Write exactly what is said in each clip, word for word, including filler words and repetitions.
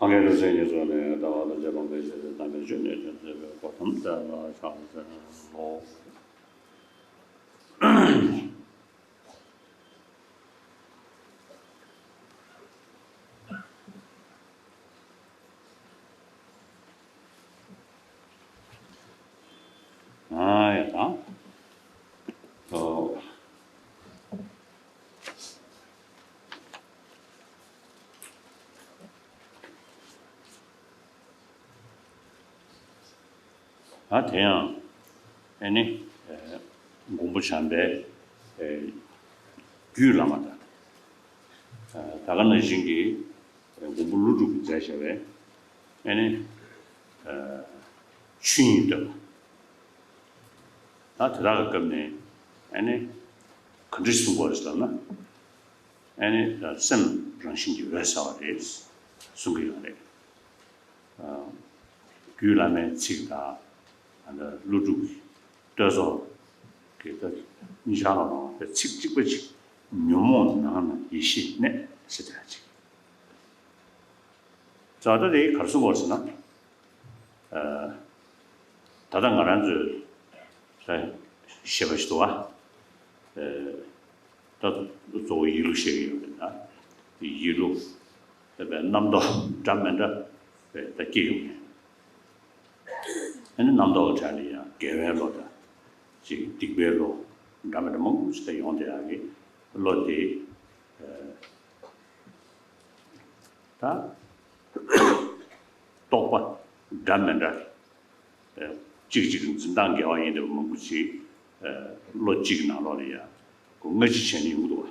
སངས་རྒྱས་བཅོམ་ལྡན་འདས་ཀྱིས་ལྟ་བ་ལ་དཔྱད་པ་མེད་ཅེས་བྱ་བའི་དམ་པའི་ཆོས་ནི་ཐོས་ཚད་པའི་གོ་ཏམ་དེ་ལ་ཕྱག་འཚལ་ལོ། ཨ་ཡ་དང་། ཨོ། ད་དེ་ཡང་ཨེ་ནི་མགོན་པོ་བྱམས་པའི་རྒྱུད་བླ་མ་དང་། ད་ག་ནང་བཞིན་གྱི་མགོན་པོ་ཀླུ་སྒྲུབ་ཀྱིས་མཛད་བྱ་བའི་ཨེ་ནི་ཆོས་དབྱིངས་བསྟོད་པ། ད་དེ་དག་གི་སྐབས་ནས་ཨེ་ནི་ག་འདྲ་གསུང་དགོས་རེད་ཟེར་ན། ཨེ་ནི་སེམས་རང་བཞིན་གྱིས་འོད་གསལ་བ་རེད་གསུང་གི་ཡོད་རེད། རྒྱུད་བླ་མའི་ཚིག་དང་ཀླུ་སྒྲུབ་ཀྱི་བསྟོད་ཚོགས་ཀྱི་ད་གཉིས་ཆར་ལ་ཚིག་གཅིག་པ་གཅིག་ཉོན་མོངས་ནང་ན་ཡེ་ཤེས་གནས་ཟེར་ཡ་ཅིག་ད་ལྟ་དེ་ག་རེ་གསུང་དགོས་ཟེར་ན། ད་ལྟ་ང་རང་ཚོས་ད་ཤེས་པ་ཞིག་འདུག་བ། ད་གཙོ་བོ་ཡིད་བློ་ཤེས་ཀྱི་ཡོད་རེད་ད། ཡིད་བློ་ད་པའི་རྣམ་རྟོག་འདྲ་མི་འདྲ་བའི་ད་སྐྱེ་ཡོང་ངེས། ཨ་ནི་རྣམ་རྟོག་གི་གྲས་ལ་ཡང་དགེ་བའི་བློ་དང་ཅིག་སྡིག་པའི་བློ་འདྲ་མི་འདྲ་མང་པོ་ཞིག་ད་ཡོང་བསྡད་ཡག་གི་བློ་དེ་ད་རྟོག་པ་འདྲ་མི་འདྲ་གཅིག་གཅིག་འཛིན་སྟངས་འགལ་བ་ཡིན་འདྲ་བ་མང་པོ་ཅིག་བློ་གཅིག་གི་ནང་ལོགས་ལ་ཡང་སྒོ་ལྔ་ཅིག་བྱས་ནས་ཡོང་གི་འདུག་བ།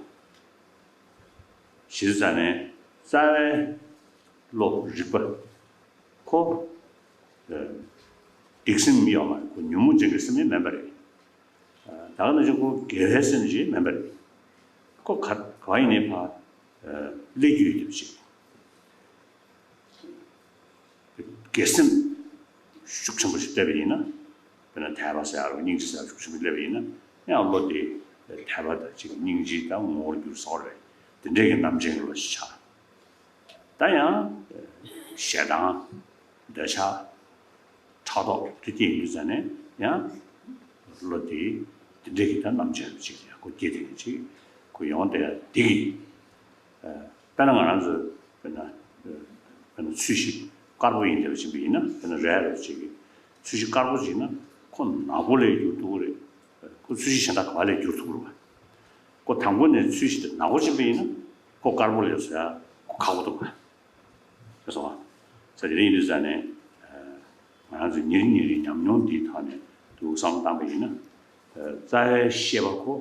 གཞི་རྩ་ནས་རྩ་བའི་བློ་རིག་པ་ཁོ་སྡིག་སེམས་ཡོད་མ་རེད། ཁོ་ཉོན་མོངས་ཅན་གྱི་སེམས་ཡང་མིན་པ་རེད། ད་ག་ནང་བཞིན་ཁོ་དགེ་བའི་སེམས་ཤིག་མིན་པ་རེད། ཁོ་ག་ག་བ་ཡིན་ནའི་ཕར་སླེབས་རྒྱུ་ཡོད་དེ་ཅིག་དགེ་སེམས་ཤུགས་ཆེན་པོ་ཞིག་བསྟོད་པ་ཡིན་ན། དཔེར་ན་དད་པ་ཟེར་ཡ་རོ་སྙིང་རྗེ་ཟེར་ཡ་ཤུགས་ཆེན་པོ་སླེབས་པ་ཡིན་ན་ཡང་བློ་དེ་དད་པ་དང་ཅིག་སྙིང་རྗེ་དང་ངོ་བོར་འགྱུར་སོགས་རེད། དེ་འདྲའི་གི་རྣམ་ཅན་གྱི་བློ་ཞིག་ཆགས། ད་ཡང་ཞེ་སྡང་འདོད་ཆགས་ཕྲག་དོག་དེ་སྐྱེ་ཡོང་དུས་ཙ་ནས་ཡང་བློ་དེ་དེ་འདྲའི་གི་ད་རྣམ་འབྱེད་ཅིག་ཡང་ཁོ་སྐྱེ་དེ་ཅིག་ཁོ་ཡོང་དེ་དེ་གི་དཔེར་ན་ང་རང་ཚོ་དཔེར་ན་དཔེར་ན་ཚོས་གཞི་དཀར་པོ་ཡིན་བསྡད་པ་ཅིག་ཡིན་ན། དཔེར་ན་རས་རས་ཅིག་གི་ཚོས་གཞི་དཀར་པོ་ཅིག་ཡིན་ན་ཁོ་ནག་པོ་ལ་འགྱུར་ཐུབ་ཀྱི་རེད། ཁོ་ཚོས་གཞི་གཞན་དག་ག་བ་ལ་འགྱུར་ཐུབ་ཀྱི་རེད་བ། ཁོ་དང་པོ་ནས་ཚོས་གཞི་དེ་ནག་པོ་ཅིག་ཡིན་ན་ཁོ་དཀར་པོ་ལ་བཟོ་ཡ་ཁོ་ཁག་པོ་འདུག་བ། ཤེས་སོང་ང་། ས་དེ་རིང་ཡིན་དུས་ཙ་ནས་ང་རང་ཚོ་ཉིན་རེ་ཉིན་རེའི་ཉམས་མྱོང་འདིའི་ཐོག་ནས་འདུག་བསམ་བློ་བཏང་པ་ཡིན་ན། རྩ་བའི་ཤེས་པ་ཁོ་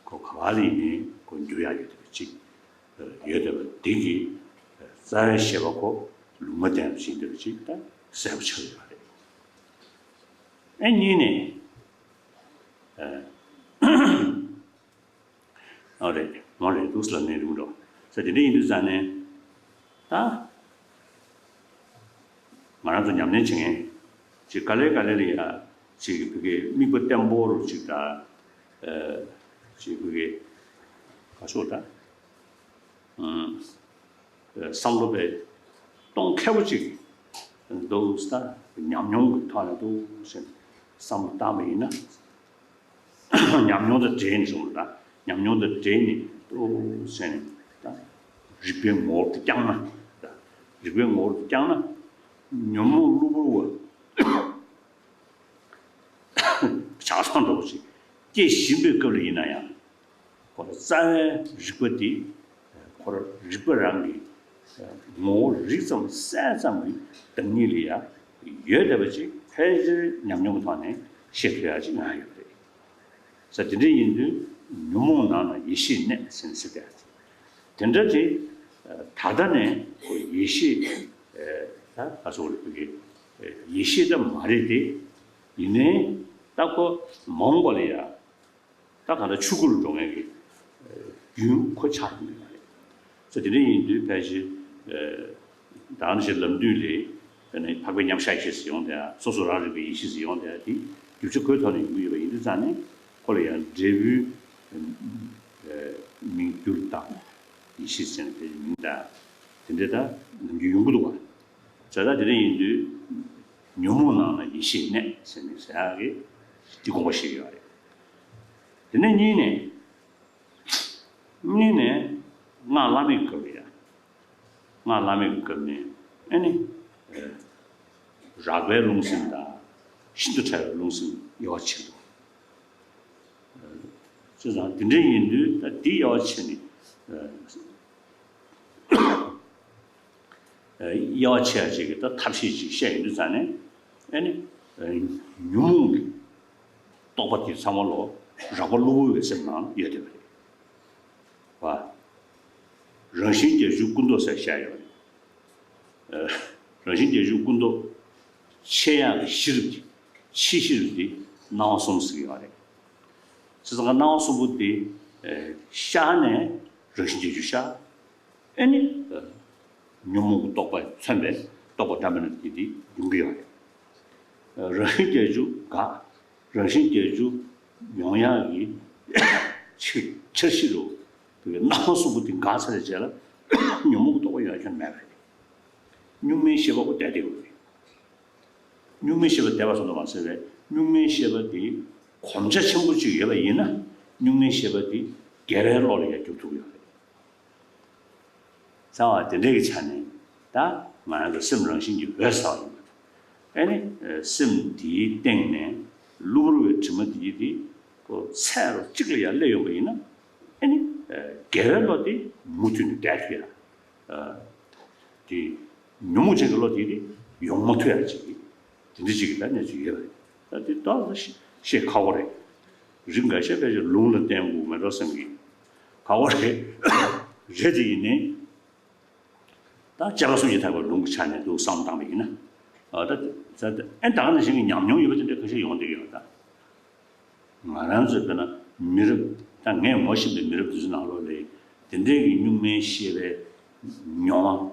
ཁོ་ག་བ་ལ་ཡིན་ནའི་ཁོ་འགྱུར་ཡ་ཡོད་བསྡད་པ་ཅིག་ཡོད་བསྡད་པ་འདི་གིས་རྩ་བའི་ཤེས་པ་ཁོ་ལུང་མ་བསྟན་པ་ཞིག་ཡིན་བསྡད་པ་ཅིག་ད་གསལ་པོ་ཆགས་ཡོད་པ་རེད། ཨེ་གཉིས་ནས། ཨ་རེད། འོ་རེད་འདུག་ལབ་ནས་རུང་འགྲོ་ས་དེ་འདྲ་ཡིན་དུས་ཙང་ནས་ད་ང་རང་ཚོ་ཉམས་ལེན་བྱེད་མཁན་ཅིག་ག་ལེ་ག་ལེ་ལ་ཡ་ཅིག་བོད་སྐད་དམིགས་པ་བརྟན་པོ་རུ་ཅིག་ད་ཅིག་བོད་སྐད་ག་ཤོག་ད། བསམ་བློ་བས་གཏོང་མཁས་པོ་ཅིག་འདུག་ས། ཉམས་མྱོང་གི་ཐོག་ནས་འདུག་ཟེར་བསམ་བློ་བཏང་བ་ཡིན་ན། ཉམས་མྱོང་དང་འབྲེལ་ནས་བྱུང་བ་དང་ཉམས་མྱོང་དང་འབྲེལ་ནས་འདུག་ཟེར་ནས་ད་རིག་པའི་ངོ་བོར་དུ་བསྐྱངས་ན། ད་རིག་པའི་ངོ་བོར་དུ་བསྐྱངས་ན་ཉོན་མོངས་གློ་བུར་བ། ཆགས་སྡང་འདྲ་བོ་ཞིག་སྐྱེ་བཞིན་པའི་སྐབས་ལ་ཡིན་ན་ཡང་། ཁོ་ལ་རྩ་བའི་རིག་པ་འདི་ཁོ་ར་རིག་པ་རང་གི་ངོ་བོ་རིག་ཙམ་གསལ་ཙམ་གྱི་བདག་ཉིད་ལ་ཡང་ཡོད་བསྡད་པ་ཅིག་ཕལ་ཆེར་ཉམས་མྱོང་གི་ཐོག་ནས་ཤེས་ཐུབ་ཡ་ཅིག་ང་ཡོད་རེད། ས་དེ་འདྲ་ཡིན་དུས་ཉོན་མོངས་ནང་ན་ཡེ་ཤེས་གནས་ཟེར་ནས་ཟེར་བསྡད་ཡ་དེ་འདྲ་དེ་ད་ལྟ་ནས་ཁོ་ཡེ་ཤེས་ད་ག་སོགས་རེད་བོད་ཀྱི་ཡེ་ཤེས་ད་མ་རེད་དེ། ཡིན་ནའི་ད་ཁོ་མ་འོངས་པ་ལ་ཡ་ད་ག་ད་ཆོས་སྐུ་རུ་འགྲོ་མཁན་གྱི་རྒྱུན་ཁོ་ཆགས་ཐུབ་ཀྱི་མ་རེད། ས་དེ་འདྲ་ཡིན་དུས་ཕལ་ཆེར་ད་ནི་ཞེས་ལམ་དུས་ལས་ནི་འཕགས་པའི་མཉམ་གཞག་ཡེ་ཤེས་ཟེར་ཡོང་དེ་སོ་སོ་རང་རིག་པའི་ཡེ་ཤེས་ཟེར་ཡོང་དེ་དེ་རྒྱུ་ཆ་ཁོའི་ཐོག་ནས་ཡོང་གི་ཡོད་པ་ཡིན་དུས་ཙང་ནས་ཁོ་ལ་ཡང་འབྲས་བུའི་མིང་བསྒྱུར་དང་ཡེ་ཤེས་ཟེར་ནས་དེ་མིང་དང་དེ་འདྲ་ད་ནམ་རྒྱུན་ཡོང་གི་འདུག་བ། ད་ལྟ་དེ་འདྲ་ཡིན་དུས་ཉོན་མོངས་ནང་ན་ཡེ་ཤེས་གནས་ཟེར་ནས་ཟེར་ཡག་གི་དེ་དགོངས་པ་བཞེས་ཡོད་རེད། དེ་ནས་གཉིས་ནས། གཉིས་ནས་སྔགས་བླ་མེད་ཀྱི་སྐབས་ལ་ཡ། སྔགས་བླ་མེད་ཀྱི་སྐབས་ནས་ཨ་ནི། རགས་པའི་རླུང་སེམས་དང་ཤིན་ཏུ་ཕྲ་བའི་རླུང་སེམས་དབྱེ་བ་ཕྱེ་འདུག་བྱས་ཙང་དེ་འདྲ་ཡིན་དུས་ད་འདི་དབྱེ་བ་ཕྱེ་ནས། དབྱེ་བ་ཕྱེ་ཡ་ཅིག་གི་ད་ཐབས་ཤེས་ཅིག་བཤད་ཡོང་དུས་ཙང་ནས་ཨ་ནི། ཉོན་མོངས་ཀྱི་རྟོག་པ་དེ་ཚང་མ་ལོ་རགས་པ་གློ་བུར་བའི་སེམས་ནང་ཡོད་བསྡད་པ་རེད། བ། རང་བཞིན་བརྒྱད་ཅུ་ཀུན་རྟོག་ཟེར་བཤད་ཡོད་རེད། རང་བཞིན་བརྒྱད་ཅུ་ཀུན་རྟོག་ཕྱེ་ཡག་གི་གཞི་རིམ་གྱི་ཕྱེ་གཞི་རིམ་དེ་སྣང་བ་གསུམ་ཟེར་གྱི་ཡོད་རེད། བྱས་ཙང་སྣང་བ་གསུམ་པོ་དེ་ཤར་ནས་རང་བཞིན་བརྒྱད་ཅུ་ཤར། ཨ་ནི། ཉོན་མོངས་ཀྱི་རྟོག་པས་མཚོན་པའི་རྟོག་པ་འདྲ་མིན་སྣ་ཚོགས་དེ་ཡོང་གི་ཡོད་རེད། རང་བཞིན་བརྒྱད་ཅུ་འགག་རང་བཞིན་བརྒྱད་ཅུ་ཡོང་ཡག་གི་འཆར་གཞི་རུ་དེ་གའི་སྣང་བ་གསུམ་པོ་དེ་འགག་ཚར་བའི་རྗེས་ལ་ཉོན་མོངས་ཀྱི་རྟོག་པ་ཡོང་ཡག་ཁྱོན་མེད་པ་རེད། གཉུག་མའི་ཤེས་པ་པོ་བསྡད་བསྡད་ཡོད་རེད། གཉུག་མའི་ཤེས་པ་བསྡད་པ་ཙམ་དུ་མ་ཟད་པའི་གཉུག་མའི་ཤེས་པ་དེ་གོམས་ཆ་ཆེན་པོ་ཅིག་ཡོད་པ་ཡིན་ན་གཉུག་མའི་ཤེས་པ་དེ་དགེ་བའི་བློ་ལ་ཡང་འགྱུར་ཐུབ་ཡོད་རེད། རྩ་བ་དེ་འདྲའི་གི་ཆ་ནས་ད་ང་རང་ཚོ་སེམས་རང་བཞིན་གྱིས་འོད་གསལ་བ་ཡིན་པ་དང་། ཨ་ནི། སེམས་དེའི་སྟེང་ནས་གློ་བུར་བའི་དྲི་མ་དེ་དེ་ཚད་རུ་གཅིག་ལ་ཡར་སླེབས་ཡོང་པ་ཡིན་ན། ཨ་ནི། དགེ་བའི་བློ་དེ་མུ་མཐུད་ནས་བསྡད་ཐུབ་ཡ། དེ་ཉོན་མོངས་ཅན་གྱི་བློ་དེ་དེ་ཡོང་མ་ཐུབ་ཡ་ཅིག་གི་དེ་འདྲ་ཅིག་གི་ད་གནས་ཚུལ་ཡོད་པ་རེད། ད་དེ་ཏོག་ཙམ་བཤད་ཁག་པོ་རེད། རིགས་འགའ་ཤས་ཕལ་ཆེར་ལུང་ལ་བརྟེན་དགོས་མེད་འགྲོ་བསམ་གི། ཁག་པོ་རེད། རེད་དེ་ཡིན་ནའི། ད་སྐྱེ་རྒ་གསུམ་གྱིས་དག་པའི་ལུང་གི་ཆ་ནས་འདུག་བསམ་བཏང་བ་ཡིན་ན། ཨ་ད་ད་ཨེ་ད་ག་ནང་བཞིན་གྱི་ཉམས་མྱོང་ཡོད་པ་དེ་འདྲ་ཁ་ཤས་ཡོང་བསྡད་ཀྱི་ཡོད་ད། ང་རང་ཚོས་དཔེར་ན་མི་རབས་ད་ངས་ངོ་ཤེས་པའི་མི་རབས་དེ་ཚོའི་ནང་ལོགས་ལ་དེ་འདྲའི་གི་གཉུག་མའི་ཤེས་པའི་མྱོང་བ་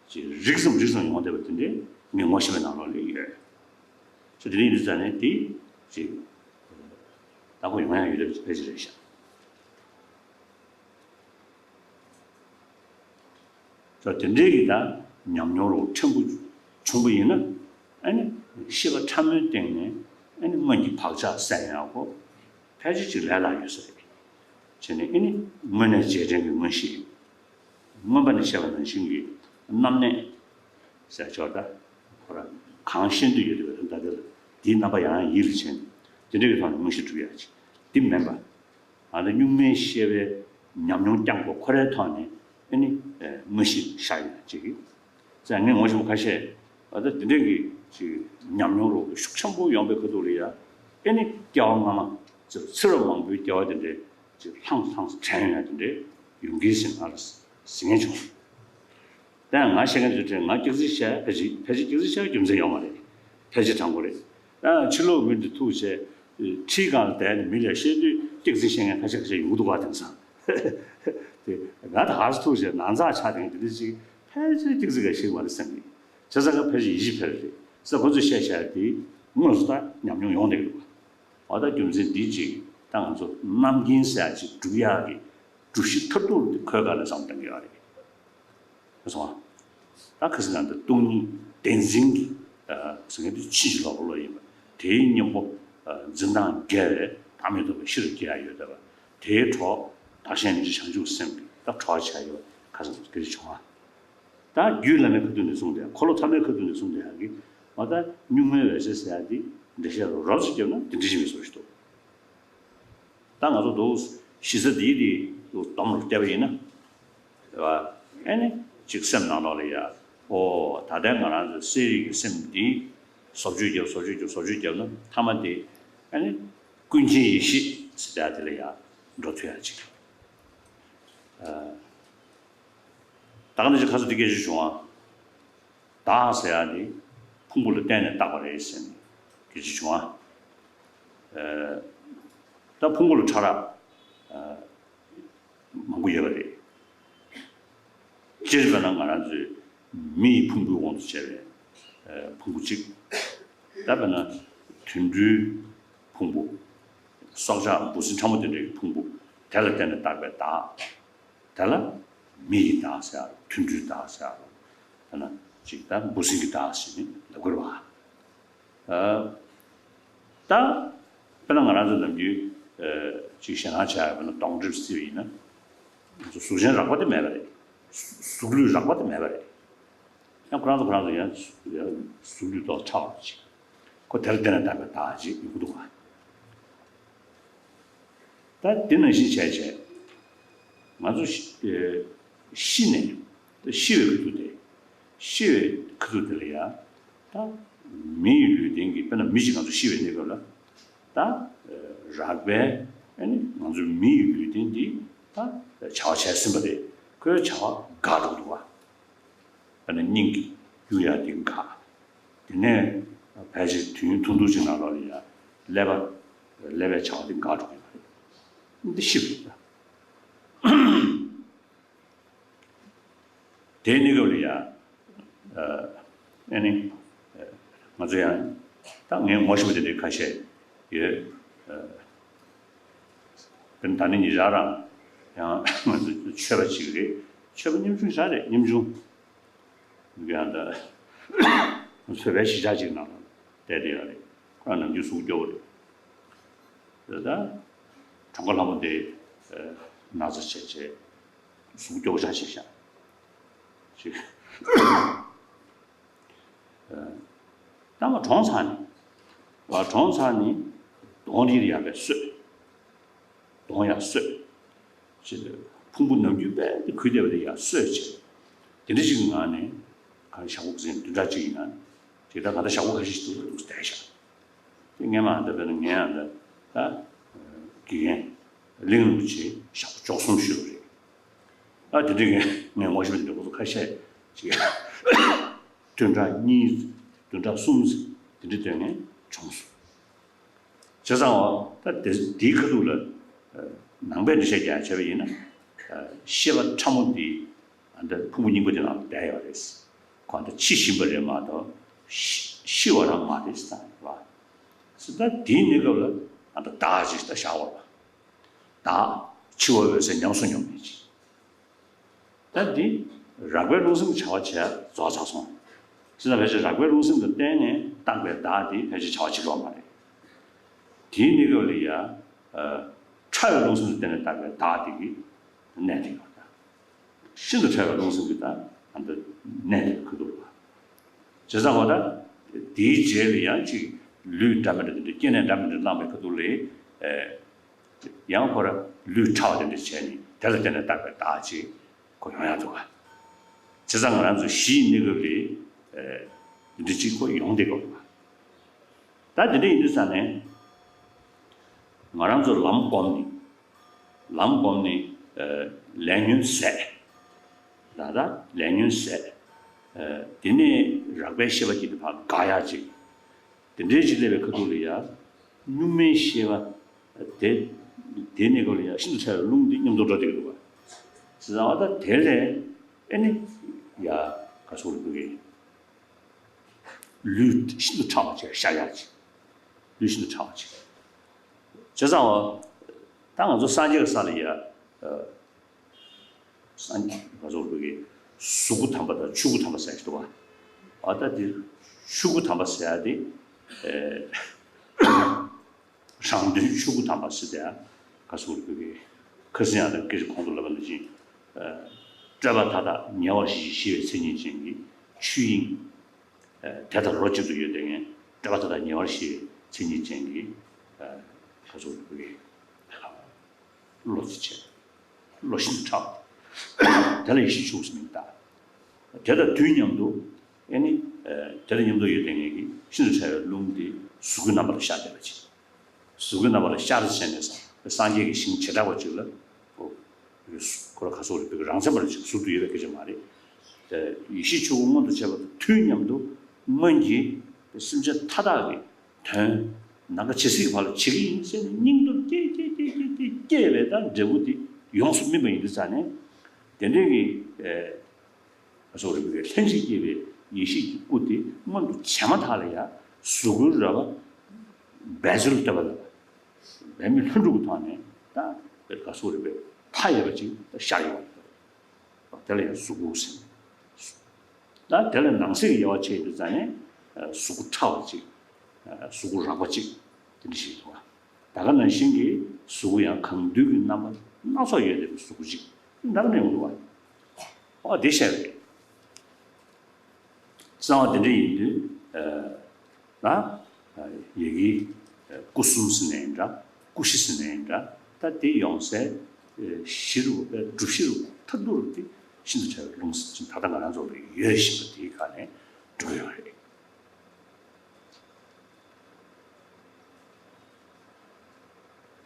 ཅིག་རིགས་ཙམ་རིགས་ཙམ་ཡོང་བསྡད་པ་དེ་འདྲའི་ངས་ངོ་ཤེས་པའི་ནང་ལོགས་ལ་ཡོད། ཚོ་དེ་འདྲ་ཡིན་དུས་ཙང་ནས་དེ་ཅིག་ད་ཁོ་ཡོང་ཡ་ཡོད་རེད་ཕལ་ཆེར་རེད་ཤག་ད་དེ་འདྲའི་གི་ད་ཉམས་མྱོང་རུ་ཕྲན་བུ་བྱུང་བ་ཡིན་ན། ཨ་ནི་ཤེས་པ་ཕྲ་མོའི་སྟེང་ནས་ཨ་ནི་སྔོན་གྱི་བག་ཆགས་སད་ཡག་གོ་ཕལ་ཆེར་ཅིག་ལས་སླ་ཡོད་ས་རེད། བྱས་ནས་ཨ་ནི་དངོས་གནས་རྗེས་དྲན་གྱི་མངོན་ཤེས། མངོན་པ་ནས་བཤད་པ་ནང་བཞིན་གྱི་རྣམ་གནས་ཟེར་ཆོག་ད། ཁོ་རང་གང་ཤེས་འདོད་ཡོད་དུས་ད་དེ་ལ་དེའི་རྣམ་པ་ཡང་ཡང་ཡིད་ལ་བྱས་ནས་དེ་འདྲ་གི་ཐོག་ནས་མངོན་ཤེས་སྒྲུབ་ཡག་ཅིག་འདི་མིན་པ། ཨ་ནི་གཉུག་མའི་ཤེས་པའི་ཉམས་མྱོང་རྐྱང་པོ་ཁོ་རའི་ཐོག་ནས་ཨ་ནི་མངོན་ཤེས་ཤར་ཡོང་ཅིག་ཙང་ངས་ངོ་ཤེས་པ་ཁ་ཤས་ཨ་ད་འདི་འདྲའི་གི་ཅིག་ཉམས་མྱོང་རུ་ཤུགས་ཆེན་པོ་ཡོང་པའི་ཁ་ཐུག་ལ་ཡ་ཨ་ནི་སྐྱེ་བ་སྔ་མ་ཚེ་རབས་མང་པོའི་སྐྱེ་བ་དེ་འདྲའི་ཅིག་ལྷང་ལྷང་དྲན་ཡོང་ཡ་དེ་འདྲའི་ཡོང་གི་ཟིན་ང་ལ་ཟིན་ངེས་བྱུང་། ད་ང་བཤད་མཁན་ཚོའི་གྲས་ང་སྐྱག་རྫུན་བཤད་ཕལ་ཆེར་ཕལ་ཆེར་སྐྱག་རྫུན་བཤད་རྒྱུ་མཚན་ཡོད་མ་རེད། ཕལ་ཆེར་དྲང་པོ་རེད། ད་ཕྱི་ལོགས་མི་འདི་ཐུག་བྱས་ཁྲིའི་སྒང་ལ་བསྡད་ནས་མི་ལ་བཤད་དུས་སྐྱག་རྫུན་བཤད་མཁན་ཁ་ཤས་ཁ་ཤས་ཡོང་གི་འདུག་བ། དེང་སང་དེ་ང་ད་ག་ཚོད་ཐུག་བྱས་ནང་ཚགས་ཆགས་དེ་འདི་འདྲ་ཅིག་ཕལ་ཆེར་སྐྱག་རྫུན་ག་ཤེས་མ་རེད་བསམ་གི། བྱས་ཙང་ང་ཕལ་ཆེར་ཡིད་ཆེས་འཕེར་རེད་ས། ཁོ་ཚོས་བཤད་བཤད་དེ་དངོས་སུ་ད་ཉམས་མྱོང་ཡོང་བསྡད་ཀྱི་འདུག་བ། འོ་ད་རྒྱུ་མཚན་འདི་ཅིག་ད་ང་ཚོ་རྣམ་མཁྱེན་ཟེར་ཡ་ཅིག་སྒྲུབ་ཡག་གི་སྒྲུབ་གཞི་མཐར་ཐུག་ལ་འདི་ཁོའི་སྒང་ལ་བསམ་བཏང་གི་ཡོད་རེད། ཁ་སོང་ཨ། ད་ཁ་སང་ང་ཚོ་སྟོང་ཉིད་བདེན་འཛིན་གྱི་ཟེར་མཁན་དེ་ཕྱིན་ཅི་ལོག་པ་ལོག་ཡིན་པ་དེའི་གཉེན་པོ་འཛིན་སྟངས་འགལ་བའི་བདག་མེད་རྟོགས་པའི་གཞི་ལ་སྐྱེ་ཡ་ཡོད་བསྡད་པ་དེའི་གྲོགས་བདག་གཞན་མི་འབྱེད་བྱང་ཆུབ་སེམས་ཀྱི་ད་གྲོགས་བྱས་ཡོད་ཁ་སང་སྐད་ཆ་བྱུང་ཨ། ད་རྒྱུད་བླ་མའི་ཁ་ཐུག་ནས་གསུངས་ཏེ་འཁོར་ལོ་ཐ་མའི་ཁ་ཐུག་ནས་གསུངས་ཏེ་ཡང་གི་འོ་ད་གཉུག་མའི་འོད་གསལ་ཟེར་ཡ་དེ་འགྲེལ་བཤད་རོབ་ཙམ་བརྒྱབ་ན་དེ་འདྲ་ཞིག་མི་བཟོ་ཞིག་འདུག་ད་ང་ཚོ་འདུག་གཞི་རྩ་འདིའི་དེ་འདུག་སྡོམ་རུ་བལྟས་པ་ཡིན་ན། རེད་བ། ཨེ་ནི་ཅིག་སེམས་ནང་ལོགས་ལ་ཡ། ཨོ་ད་ལྟའི་ང་རང་ཚོའི་གསལ་རིག་གི་སེམས་འདི་བཟོ་བཅོས་རྒྱབ་བཟོ་བཅོས་རྒྱབ་བཟོ་བཅོས་རྒྱབ་ན་མཐའ་མ་དེ་ཨེ་ནི་ཀུན་མཁྱེན་ཡེ་ཤེས་ཟེར་ཡ་དེ་ལ་ཡ་འགྲོ་ཐུབ་ཡ་ཅིག་ད་ག་ནང་བཞིན་ཁ་སང་འདི་སྐད་ཆ་བྱུང་བ། བདག་ཟེར་ཡ་དེ་ཕུང་པོ་ལ་བརྟེན་ནས་བཏགས་པ་རེད་ཟེར་ནས་སྐད་ཆ་བྱུང་བ། ད་ཕུང་པོ་ལ་ཕྲ་རགས་མང་པོ་ཡོད་པ་རེད། སྤྱིར་བཏང་ན་ང་རང་ཚོའི་མི་ཡི་ཕུང་པོའི་དབང་དུ་བྱས་པའི་ཕུང་པོ་གཅིག་ད་དཔེར་ན་དུད་འགྲོའི་ཕུང་པོ། སྲོག་ཆགས་འབུ་སྲིན་ཕྲ་མོ་དེ་འདྲའི་ཕུང་པོ་དེ་ལ་བརྟེན་ནས་བཏགས་པའི་བདག་དེ་ལ་མི་ཡི་བདག་ཟེར་ཡ་རོ། དུད་འགྲོའི་བདག་ཟེར་ཡ་རོ། དཔེར་ན་ ཅིག་ད་འབུ་སྲིན་གྱི་བདག་ཟེར་ནས་ལབ་དགོས་རེད་བ། ཨ། ད་དཔེར་ན་ང་རང་ཚོ་ནམ་རྒྱུན་ཨ་ཅིག་ཞེད་སྣང་བྱ་ཡག་དཔེར་ན་གདོང་གྲིབ་སྲིད་པ་ཡིན་ན། ང་ཚོ་གཟུགས་ཅན་རགས་པ་དེ་མེད་པ་རེད། གཟུགས་ལུས་རགས་པ་དེ་མེད་པ་རེད། ཡང་ཁོ་རང་ཚོ་ཁོ་རང་ཚོ་ཡང་གཟུགས་ལུས་ཏོག་ཕྲ་བ་ཅིག་ཁོ་དེར་བརྟེན་ནས་བཏགས་པའི་བདག་ཅིག་ཡོང་གི་འདུག་བ། ད་དེ་ནང་བཞིན་བྱས་བྱས། ང་ཚོ་ཤི་ཨེ་ཤི་ནས་ད་ཤི་བའི་ཁུལ་དུ་དེ། ཤི་བའི་ཁུལ་དུ་དེ་ལ་ཡང་ད་མི་ཡི་ལུས་རྟེན་གྱི་དཔེར་ན་མི་ཞིག་ང་ཚོ་ཤི་བའི་གནས་སྐབས་ལ་ད་རགས་པས་ཨ་ནི་ང་ཚོའི་མི་ཡི་ལུས་རྟེན་འདི་ད་བྱ་བ་བྱས་ཟིན་པ་རེད། ཁོའི་བྱ་བ་འགག་འགྲོ་གི་འདུག་བ། ཨ་ནི་སྙིང་གི་གཡུག་ཡ་དེ་འགག་དེ་ནས་ཕལ་ཆེར་དུས་ཡུན་ཐུང་ཐུང་ཅིག་ནང་ལོགས་ལ་ཡ་ཀླད་པ་ཀླད་པའི་བྱ་བ་དེ་འགག་འགྲོ་གི་ཡོད་རེད། འདི་ཤི་བ་རེད། དེའི་གནས་སྐབས་ལ་ཡ་ཨ་ནི་ང་ཚོ་ཡང་ད་ངས་ངོ་ཤེས་པ་དེ་འདྲའི་ཁ་ཤས་ཡོད། དཔེར་ན་ད་ནི་ཉེ་ཆར་རང་ཡང་ང་ཚོ་ཆོས་པ་ཅིག་རེད། ཆོས་པ་ཉམ་ཆུང་ཞིག་རེད། ཉམ་ཆུང་ཡང་ད་ཚོས་པའི་གཞིས་ཆགས་ཅིག་ནང་ལ་བསྡད་དེ་ཡོད་རེད། ཁོ་རང་ནམ་རྒྱུན་གཟུགས་སྐྱོ་པོ་རེད། དེ་ད་གྲོངས་ཁ་ལྷ་མོ་དེ་ན་ཚ་བྱས་བྱས་གཟུགས་སྐྱོ་པོ་ཆགས་བྱས་ཤག་ཅིག་ཨ། ད་མ་གྲོངས་ཚར་ནས། བ་གྲོངས་ཚར་ནས་གདོང་རིལ་ཡག་པས་གསོད། གདོང་ཡག་གསོད། ཅེས་ཏེ་ཕུང་པོ་ནམ་རྒྱུན་རྦད་དེ་གུད་བསྡད་པ་དེ་ཡག་གསོད་བྱས། དེ་འདྲ་ཞིག་གི་ངང་ནས་གང་ཞག་པོ་ཟིན་བདུན་ཕྲག་གཅིག་ཡིན་ན། དེ་ལྟར་གང་ལྟར་ཞག་པོ་ཁ་ཤས་ཤིག་འདུག་འདུག་བསྡད་ཤག་དེ་སྔས་མ་འདི་དཔེར་ན་ངས་ཨ་འདི་ད་དགེ་རྒན་གླིང་རིན་པོ་ཆེ་ཞག་པོ་བཅུ་གསུམ་བཞུགས་པ་རེད། ཨ་དེ་འདྲའི་ངས་ངས་ངོ་ཤེས་པ་དེ་འདྲ་ཁོ་ཚོ་ཁ་ཤས་ཅིག་བདུན་ཕྲག་གཉིས་བདུན་ཕྲག་གསུམ་དེ་འདྲའི་སྟོན་ནས་བྱུང་སོང་། བྱས་ཙང་ད་དེ་དེའི་ཁ་ཐུག་ལ་ནང་པའི་འགྲེལ་བཤད་རྒྱག་བྱས་པ་ཡིན་ན། ཤེས་པ་ཕྲ་མོ་འདི་ཨ་འདི་ཕུང་པོ་རྙིང་པ་འདི་ནང་ལ་བསྡད་ཡོད་རེད། ཁོ་ད་འཆི་བཞིན་པ་རེད་མ་གཏོགས་ཤི་ཤི་བ་རང་མ་རེད་ཟེར་བ། ཟེར་ད་དེའི་གནས་སྐབས་ལ་ཨ་ད་བདག་ཅེས་ད་བཞག་པ་རེད། བདག་འཆི་བ་འོད་གསལ་ཉམས་སུ་མྱོང་མེད་ཅིང་། ད་འདི་རགས་པའི་རླུང་སེམས་བྱ་བ་བྱས་རྫོགས་ཚར་སོང་། ཅི་ལྟར་ཕལ་ཆེར་རགས་པའི་རླུང་སེམས་ལ་བརྟེན་ནས་བཏགས་པའི་བདག་དེ་ཕལ་ཆེར་བྱ་བ་བྱེད་ཀྱི་ཡོད་མ་རེད། དེའི་གནས་སྐབས་ལ་ཡ། ཕྲ་བའི་རླུང་སེམས་ལ་བརྟེན་ནས་བཏགས་པའི་བདག་དེ་གི་གནས་དེ་ཡོད་ད། ཤིན་ཏུ་ཕྲ་བའི་རླུང་སེམས་ཀྱི་ད་ཨ་འདི་གནས་དེ་ཁུ་འདུག་ལ། བྱས་ཙང་བ་ད། དེའི་རྗེས་ལ་ཡང་ཅིག་ལུས་འདྲ་མི་འདྲ་དེ་འདྲ་སྐྱེ་གནས་འདྲ་མི་འདྲ་བླངས་པའི་ཁ་ཐུག་ལ། ཡང་ཁོ་ར་ལུས་ཕྲ་བ་དེ་འདྲ་བྱས་ནས་དེ་ལ་བརྟེན་ནས་བཏགས་པའི་བདག་ཅིག་ཁོ་ཡོང་ཡག་འདུག་ག་བྱས་ཙང་ང་རང་ཚོ་གཞིའི་གནས་སྐབས་ལས་འདི་འདྲ་ཅིག་ཁོ་ཡོང་བསྡད་ཀྱི་ཡོད་རེད་པ། ད་འདི་འདྲ་ཡིན་དུས་ཙང་ནས་ང་རང་ཚོ་ལམ་བསྒོམས་ནས་ལམ་བསྒོམས་ནས་ལས་ཉོན་ཟད། ད་ལྟ་ལས་ཉོན་ཟད། དེ་ནས་རགས་པའི་ཤེས་པ་སྐྱེས་ཏེ་ཕར་འགག་ཡག་ཅིག་དེ་འདྲའི་ཅིག་སླེབས་པའི་ཁ་ཐུག་ལ་ཡ། གཉུག་མའི་ཤེས་པ། དེ། དེ་གནས་སྐབས་ལ་ཡ་ཤིན་ཏུ་ཕྲ་བའི་རླུང་འདི་མཉམ་དུ་འགྲོ་བསྡད་ཀྱི་འདུག་པ། ཟེར་བ་ད་དེ་ལས་ཨེ་ནི། ཡ། ག་སོགས་ལ་འདུག་གི་ལུས་ཤིན་ཏུ་ཕྲ་བ་ཅིག་ཤར་ཡག་ཅིག་ལུས་ཤིན་ཏུ་ཕྲ་བ་ཅིག་བྱས་ཙང་བ། ད་ང་ཚོ་སངས་རྒྱས་ཀྱི་ས་ལ་ཡ། སངས་རྒྱས་ང་ཚོ་བོད་ཀྱི་གཟུགས་སྐུ་དམ་པ་དང་ཆོས་སྐུ་དམ་པ་ཟེར་གྱི་འདུག་བ། ཨ་ད་འདི་ཆོས་སྐུ་དམ་པ་ཟེར་ཡ་དེ། རང་དོན་ཆོས་སྐུ་དམ་པ་ཟེར་ཏེ་ཡང་ག་ཚོད་བོད་ཀྱི་ཁ་སང་ཡང་ད་སྐད་ཆ་གོང་དུ་ལབ་པ་ནང་བཞིན། སྤྲོས་པ་མཐའ་དག་ཉེ་བར་ཞི་ཞི་བའི་མཚན་ཉིད་ཅན་གྱི་ཆོས་དབྱིངས། དེ་དང་རོ་གཅིག་ཏུ་ཡོད་དེ་ངས་སྤྲོས་པ་མཐའ་དག་ཉེ་བར་ཞི་བའི་མཚན་ཉིད་ཅན་གྱི་ག་ཚོད་བོད་ཀྱི། བློ་གཅིག་བྱས། བློ་ཤིན་ཏུ་ཕྲ་བ། དེ་ལ་ཡེ་ཤེས་ཆོས་སྐུ་ཟེར་མིང་བཏགས། དེ་དང་དུས་མཉམ་དུ། ཨེ་ནི། དེ་དང་མཉམ་དུ་ཡོད་དེ་ངེད་ཀྱི་ཤིན་ཏུ་ཕྲ་བའི་རླུང་དེ་གཟུགས་སྐུའི་རྣམ་པ་ལ་ཤར་བསྡད་པ་ཅིག་གཟུགས་སྐུའི་རྣམ་པ་ལ་ཤར་བྱས་ནས་སངས་རྒྱས་ཀྱི་ཞིང་བྱེ་བྲག་པ་ཅིག་ལ། ཁོ་ར་ག་སོགས་རིག་པའི་རང་མཚན་པ་ལ་ཅིག་ཟུར་དུ་ཡོད་པའི་སྐད་ཆ་མ་རེད། དེ་ཡེ་ཤེས་ཆོས་སྐུ་མངོན་དུ་བྱས་པ་དང་དུས་མཉམ་དུ་སྔོན་གྱི་སེམས་ཅན་མཐའ་དག་གི། དོན། ནམ་མཁའ་ཇི་སྲིད་ཀྱི་བར་ལ་བྱེད་ཀྱི་ཡིན་ཟེར་ནས་སྙིང་སྟོབས་སྐྱེས་སྐྱེས་སྐྱེས་སྐྱེས་སྐྱེས་སྐྱེས་པའི་ད་འབྲས་བུ་དེ་ཡོངས་སུ་སྨིན་པ་ཡིན་དུས་ཙང་ནས། དེ་འདྲའི་གི་ཨ་སོགས་རིག་པའི་ལྷན་ཅིག་སྐྱེས་པའི་ཡེ་ཤེས་ཀྱི་སྐུ་དེ་མངོན་དུ་བྱས་མ་ཐག་ལ་ཡང་གཟུགས་སྐུའི་རོལ་པ་འབད་རྩོལ་བསྟོད་པ་ལ་འབད་མེད་ལྷུན་གྲུབ་ཀྱི་ཐོག་ནས་ད་ཨ་སོགས་རིག་པའི་མཐའ་ཡས་པ་ཅིག་ད་ཤར་ཡོང་བ་རེད། དེ་ལ་ཡང་གཟུགས་སྐུ་ཟེར། ད་དེ་ལ་ནང་གསེས་ཀྱི་དབྱེ་བ་ཕྱེ་ཡོང་དུས་ཙང་ནས་གཟུགས་པོ་ཕྲ་བ་གཅིག་གཟུགས་པོ་རགས་པ་གཅིག་དེ་འདྲ་ཞིག་འདུག་བ། ད་ག་ནང་བཞིན་གྱི་གཟུགས་པོ་ཡང་གང་འདུལ་གྱི་རྣམ་པ་སྣ་ཚོགས་ཡོད་བསྡད་པའི་གཟུགས་པོ་གཅིག་འདྲ་ག་ནས་ཡོང་འདུག་བ། ཨོ་དེ་བཤད་པ་རེད། གསང་བ་དེ་འདྲ་ཡིན་དུས། ན། ཡ་གི། སྐུ་གསུམ་ཟེར་ནའི་འདྲ། སྐུ་བཞི་ཟེར་ནའི་འདྲ། ད་དེ་ཡོང་སའི། གཞི་རུ་སྒྲུབ་གཞི་རུ་མཐར་ཐུག་རུ་དེ་ཤིན་ཏུ་ཕྲ་བའི་རླུང་ཟེར་ད་ལྟ་ང་རང་ཚོ་ལ་ཡོད་བཞིན་པ་དེའི་སྒང་ནས་འགྲོ་གི་ཡོད་རེད།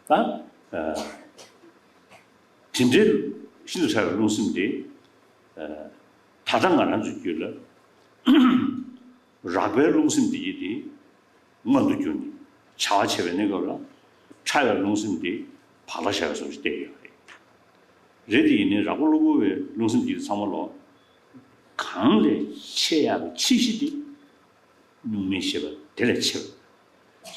ད། དེ་འདྲའི་ཤིན་ཏུ་ཕྲ་བའི་རླུང་སེམས་དེ། ད་ལྟ་ང་རང་ཚོའི་རྒྱུད་ལ། རགས་པའི་རླུང་སེམས་དེ་ཡིས་དེ་མངོན་དུ་གྱུར་ནས་བྱ་བ་བྱེད་པའི་གནས་སྐབས་ལ་ཕྲ་བའི་རླུང་སེམས་དེ་བག་ལ་ཞ་བའི་བཟོ་ཞིག་བསྟན་ཡོད་རེད། རེད་དེ་ཡིན་ནའི་རགས་པ་གློ་བུར་བའི་རླུང་སེམས་དེ་ཚང་མ་ལོ། གང་ལས་ཆེ་ཡག་གི་ཆེ་གཞི་དེ་གཉུག་མའི་ཤེས་པ་དེ་ལས་ཆེ་བ།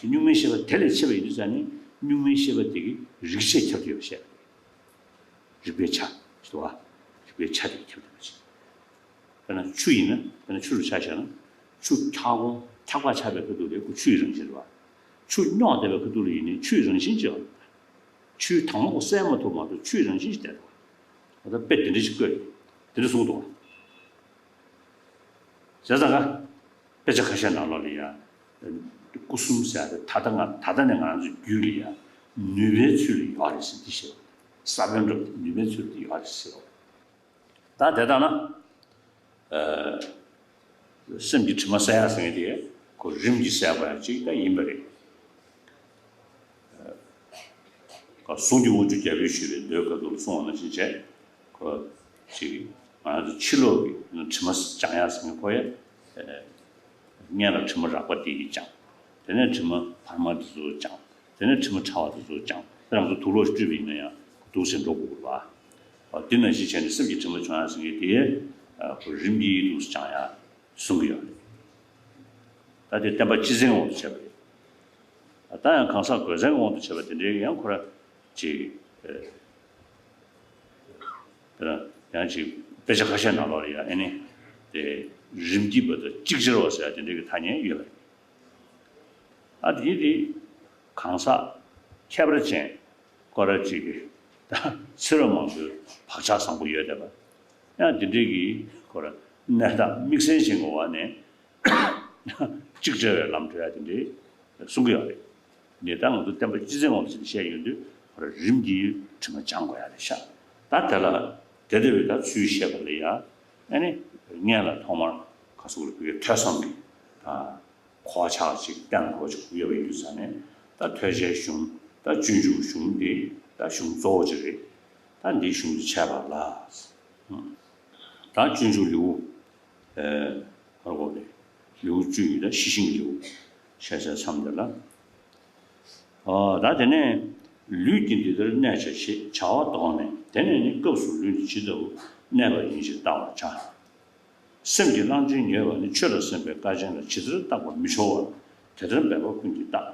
གཉུག་མའི་ཤེས་པ་དེ་ལས་ཆེ་བ་ཡིན་དུས་ཙང་ནི་གཉུག་མའི་ཤེས་པ་དེ་གི་རིགས་ཆད་ཁྱབ་ཀྱི་ཡོད་པ་བཤད་པ་རེད། རིག་པའི་ཆ་ཞེས་པ། རིག་པའི་ཆ་དེ་ཁྱབ་ཐུབ་པ་ཞིག་དཔེར་ན་ཆུ་ཡིན་ན་དཔེར་ན་ཆུ་རུ་ཆ་བཞག་ན་ཆུ་འཁྱག་གོང་འཁྱག་པ་ཆགས་པའི་ཁ་ཐུག་ལས་ཁོ་ཆུ་ཡི་རང་བཞིན་རེད་བ། ཆུ་རྙོག་བསྡད་པའི་ཁ་ཐུག་ལ་ཡིན་ནའི་ཆུ་ཡི་རང་བཞིན་ཅིག་ཡོད་རེད། ཆུའི་དྭངས་མ་ཁོ་བསལ་མ་ཐུབ་མ་གཏོགས་ཆུ་ཡི་རང་བཞིན་ཞིག་བསྡད་འདུག་ད་ལྟ་དཔེ་དེ་འདྲ་ཞིག་བཀོད་དེ་འདྲ་གསུངས་འདུག་བྱས་ཙང་ཀ་དཔེ་ཆ་ཁ་ཤས་ནང་ལོགས་ལ་ཡ། སྐུ་གསུམ་ཟེར་ཡ་དེ་ད་ལྟ་ང་ད་ལྟ་ནས་ང་རང་ཚོའི་རྒྱུད་ལ་ཡ། ནུས་པའི་ཚུལ་ལ་ཡོད་རེད་ཟེར་འདི་བཤད། ས་བོན་འདྲ་བོ་དེ་ནུས་པའི་ཚུལ་དེ་ཡོད་རེད་ཟེར། ད་དེ་ལྟ་ན། སེམས་ཀྱི་དྲི་མ་བསལ་ཡ་ཟེར་མཁན་དེ་ཁོ་རིམ་གྱིས་བསལ་དགོས་ཡ་གཅིག་ད་ཡིན་པ་རེད། གཟུངས་ཀྱི་དབང་ཕྱུག་རྒྱལ་པོས་ཞུས་པའི་མདོའི་ཁ་ཐུག་ལ་གསུངས་པ་ནང་བཞིན་བྱས། ཁོ་ཅིག་ང་ཚོ་ཕྱི་ལོགས་ཀྱི་དྲི་མ་སྦྱང་ཡ་ཟེར་མཁན་ཁོ་ཡ། སྔོན་ལ་དྲི་མ་རགས་པ་དེ་ཡིས་སྦྱང་། དེ་ནས་དྲི་མ་བར་མ་དེ་ཚོ་སྦྱང་། དེ་ནས་དྲི་མ་ཕྲ་བ་དེ་ཚོ་སྦྱང་། དེ་རང་ཚོ་དུག་ལོག་བཀྲུས་པ་ཡིན་ན་ཡང་དུག་ཟེར་འགྲོ་དགོས་པ། འདི་ནང་བཞིན་བྱས་ནས་སེམས་ཀྱི་དྲི་མ་སྦྱང་ཡ་ཟེར་མཁན་དེ་ཁོ་རིམ་གྱིས་དུག་སྦྱང་ཡ་གསུང་གི་ཡོད་རེད། ད་དེ་བསྟན་པ་སྤྱི་བཙན་དབང་དུ་བྱས་པ་རེད། ད་ཡང་གང་ཟག་གོས་བཙན་དབང་དུ་བྱས་པ་དེ་འདྲའི་ཡང་ཁོ་ར་ཅིག་དཔེར་ན་ཡང་ཅིག་དཔེ་ཆ་ཁ་ཤས་ནང་ལོགས་ལ་ཡང་ཨེ་ནི་དེ་རིམ་གྱིས་བར་དུ་ཅིག་ཅར་བ་ཟེར་ཡ་དེ་འདྲའི་གི་ཐ་སྙད་ཡོད་པ་རེད། ཨ་དེ་དེ་གང་ཟག་ཁྱད་པར་ཅན་སྐོར་ར་ཅིག་གི་ད་ཚེ་རབས་མང་པོའི་བག་ཆགས་བཟང་པོ་ཡོད་བསྡད་པ་ཡང་དེ་འདྲའི་གི་ཁོ་ར་གནས་སྟངས་དམིགས་བསལ་ཅན་གྱི་འོག་ནས། གཅིག་བྱ་བའི་ལམ་འགྲོ་ཡ་དེ་འདྲའི་གསུང་གི་ཡོད་རེད། འདི་ལྟར་ང་ཚོ་བསྟན་པ་སྤྱི་བཙན་དབང་དུ་བྱས་ནས་བཤད་ཡོང་དུས་ཁོ་ར་རིམ་གྱིས་དྲི་མ་སྦྱང་དགོས་ཡ་རེད་ཤག་ད་དེ་ལ་དེ་ལྟ་བུའི་ད་ཚུལ་བཤད་པ་ལ་ཡ་ཨ་ནི་སྔོན་ལ་ཐོག་མར་ག་སོགས་ལ་བོད་ཀྱི་ཐོས་བསམ་གྱི་ད་གོ་ཆག་ཅིག་བསྟན་དགོས་ཅིག་ཡོད་པ་ཡིན་དུས་ཙང་ནས་ད་ཐོས་བྱའི་གཞུང་ད་སྤྱོད་འཇུག་གཞུང་འདི་ད་གཞུང་གཙོ་བོ་ཅིག་རེད། ད་འདིའི་གཞུང་འདི་འཆད་པ་ལ། ད་སྤྱོད་འཇུག་ལེའུ། ཨ་ཧོར་གོ་ལེ། ལེའུ་བཅུ་ཡི་ད་ཤེས་བཞིན་གྱི་ལེའུ། བཤད་བྱ་མཚམས་འདི་ལ། ཨ་ད་དེ་ནས་ལུས་ཀྱི་འདི་ལྟར་གནས་བྱ་ཞེས་བྱ་བ་དོགས་ནས་དེ་ནས་ནི་སྐབས་སུ་ལུས་འདི་ཇི་ལྟ་བུ་གནས་པ་ཡིན་ཞེས་བལྟ་བར་བྱ། སེམས་ཀྱི་གླང་ཆེན་ཉོས་པ་ནི་ཆོས་ལ་སེམས་པའི་དཀའ་ཆེན་ལ་ཇི་ལྟར་བརྟག་པར་མི་འཆོར་བར་དེ་ལྟར་འབད་པ་ཀུན་གྱིས་བརྟག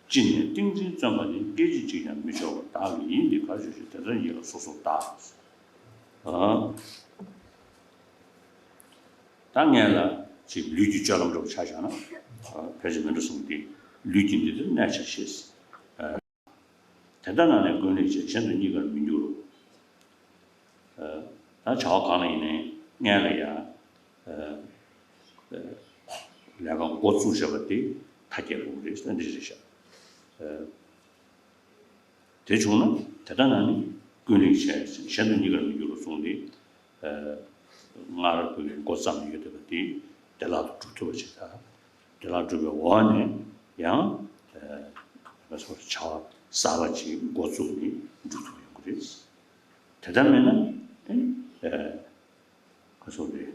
།ཅི་ནས་ཏིང་འཛིན་བརྩོན་པ་ནི་སྐད་ཅིག་གཅིག་ཀྱང་མི་འཆོར་བར་བདག་གིས་ཡིན་ཏེ་ག་ཆོས་ཅིག་དེ་ལྟར་ཡིན་ལ་སོ་སོར་བརྟག །ཨ། ད་སྔོན་ལ་ཅིག་ལུས་ཀྱི་སྤྱོད་ལམ་འདྲ་བོ་ཆ་བཞག་ན། ཕལ་ཆེར་མི་འདྲ་གསུངས་ཏེ་ལུས་ཀྱི་འདི་ལྟར་གནས་བྱ་ཞེས། དེ་ལྟ་ན་ནི་ཀུན་ལེགས་བྱས་གཞན་དུ་གཉིས་ཀར་མི་འགྱུར་རོ། ད་བྱ་བ་གང་ལ་ཡིན་ནའི་སྔོན་ལ་ཡང་ལས་ཀ་འགོ་བཙུགས་བྱས་པ་དེ་མཐའ་རྒྱས་དགོས་རེད་ཟེར་འདི་རེད་ཤག་དེ་བྱུང་ན་དེ་ལྟ་ན་ནི་ཀུན་ལེགས་བྱས་གཞན་དུ་གཉིས་ཀར་མི་འགྱུར་རོ་གསུངས་ཏེ། སྔར་བོད་ཀྱི་འགོ་བརྩམས་ཡོད་བསྡད་པ་དེ་བདེ་བླག་ཏུ་འགྲུབ་ཐུབ་པ་ཞིག་དང་། བདེ་བླག་འགྲུབ་པའི་འོག་ནས་ཡང་ཨ་ང་ཚོར་བྱ་བ་གསར་པ་ཅིག་འགོ་བཙུགས་ནས་འགྲུབ་ཐུབ་ཡོང་གི་རེད། དེ་ལྟར་མིན་ན་ཨ་ང་ཚོ་རེད།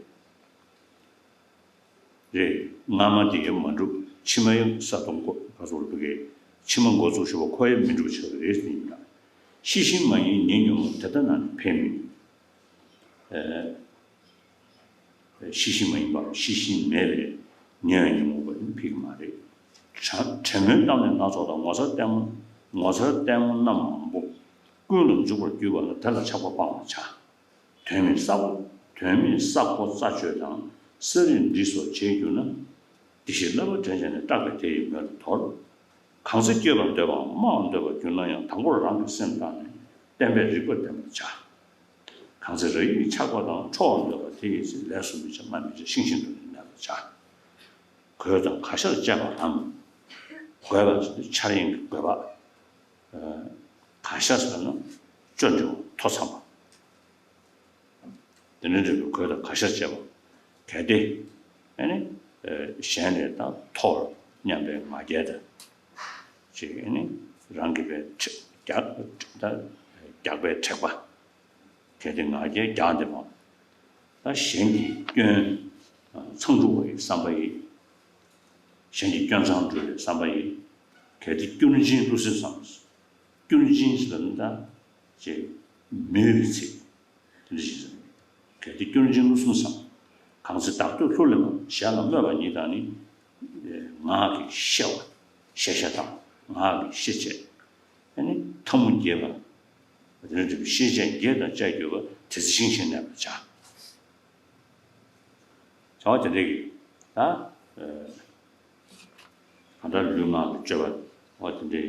རེད། སྔ་མ་དེ་ཡང་མ་འགྲུབ་ཕྱི་མ་ཡང་ས་སྟོང་གོ་ག་ཚོར་བུ་གའི་ཕྱི་མ་འགོ་བཙུགས་ཞུ་བ་ཁོ་ཡང་མི་འགྲུབ་ཆགས་ཀྱི་རེད་ཟེར་ཡིན་ན། ཤེས་བཞིན་མ་ཡིན་ཉོན་ཉོན་མོངས་དེ་ལྟ་ན་ནི་ཕན་མིན། ཤེས་བཞིན་མ་ཡིན་པ་ཤེས་བཞིན་མེད་པས་ཉོན་ཉོན་མོངས་པ་ནི་ཕན་གྱི་མ་རེད། དྲན་ངོ་གཏམ་ནི་སྣ་ཚོགས་དང་ངོ་མཚར་ལྟད་མོ་ངོ་མཚར་ལྟད་མོ་རྣམས་མང་པོ་ཀུན་ལ་འཇུག་པར་གྱུར་པ་ལ་དེ་ལ་ཆགས་པ་སྤང་བར་བྱ། དོན་མེད་ས་གོ་དོན་མེད་ས་གོ་རྩ་གཅོད་དང་ ས་རིས་འདྲི་སོགས་བྱེད་གྱུར་ན། དེ་བཞིན་བསླབ་པ་དྲན་བྱས་ནས་སྐྲག་པས་དེ་ཡི་མོད་ལ་དོར། གང་ཚེ་སྐྱོབ་པར་འདོད་པའམ་སྨྲ་བར་འདོད་པར་གྱུར་ན་ཡང་དང་པོར་རང་གི་སེམས་བརྟགས་ནས་བསྟན་པའི་རིགས་པ་བསྟེན་པར་བྱ། གང་ཚེ་རང་ཉིད་ཆགས་པ་དང་ཁྲོ་བར་འདོད་པ་དེ་ཡི་ཚེ་ལས་སུ་མི་བྱ་སྨྲ་མི་བྱ་ཤིང་བཞིན་དུ་གནས་པར་བྱ། གོས་དང་གར་ཞར་བཅས་པའམ། གོས་པ་ཟེར་དུས་འཆར་ཡན་གྱི་གོས་པ། གར་ཞར་ཟེར་ན་ཅོ་འདྲ་བོ་ཐོ་འཚམས་པ། དེ་ནས་འབྲས་བུ་གོས་དང་གར་ཞར་བཅས་པ། གལ་ཏེ། ཨ་ནི། གཞན་ལས་དང་མཐོ་བར་སྙམ་པའི་ང་རྒྱལ་དང་། ཅེས་ཨ་ནི། རང་གི་པའི་རྒྱགས་རྒྱགས་པའི་དྲེགས་པ། གལ་ཏེ་ང་རྒྱལ་རྒྱགས་འདེབས་པ། ད་གཞན་གྱི་སྐྱོན་མཚང་འབྲུ་བ་ཡི་བསམ་པ་ཡིས། གཞན་གྱི་སྐྱོན་མཚང་འབྲུ་བའི་བསམ་པ་ཡིས། གལ་ཏེ་སྐྱོན་ཅན་བསླུ་སེམས་སམ། སྐྱོན་ཅན་ཞེས་པ་ནི་ད་ཅེས་མོས་པའི་ཚིག་དེ་འདྲ་ཞིག་ཟེར། གལ་ཏེ་སྐྱོན་ཅན་བསླུ་སེམས་སམ། གང་ཚེ་བདག་བསྟོད་བསླུ་ལེན་པ། གཞན་ལ་སྨོད་པ་ཉིད་དང་ནི། ངག་གི་བཤད་པ། བཤད་བཤད་དང་ངག་གི་བཤད་བྱས། ཨ་ནི་ཐལ་མོ་རྒྱས་པ། དེ་ནས་འབྲས་བུ་ཤེས་བྱ་བརྒྱད་དང་བཅས་གྱུར་པ་དེ་ཚེ་ཤིང་བཞིན་གནས་པར་བྱ། བྱ་བ་དེ་འདྲ་གི་ད། གང་ལྟར་ལུས་ངག་གི་སྤྱོད་པ་བ་དེ་འདྲའི་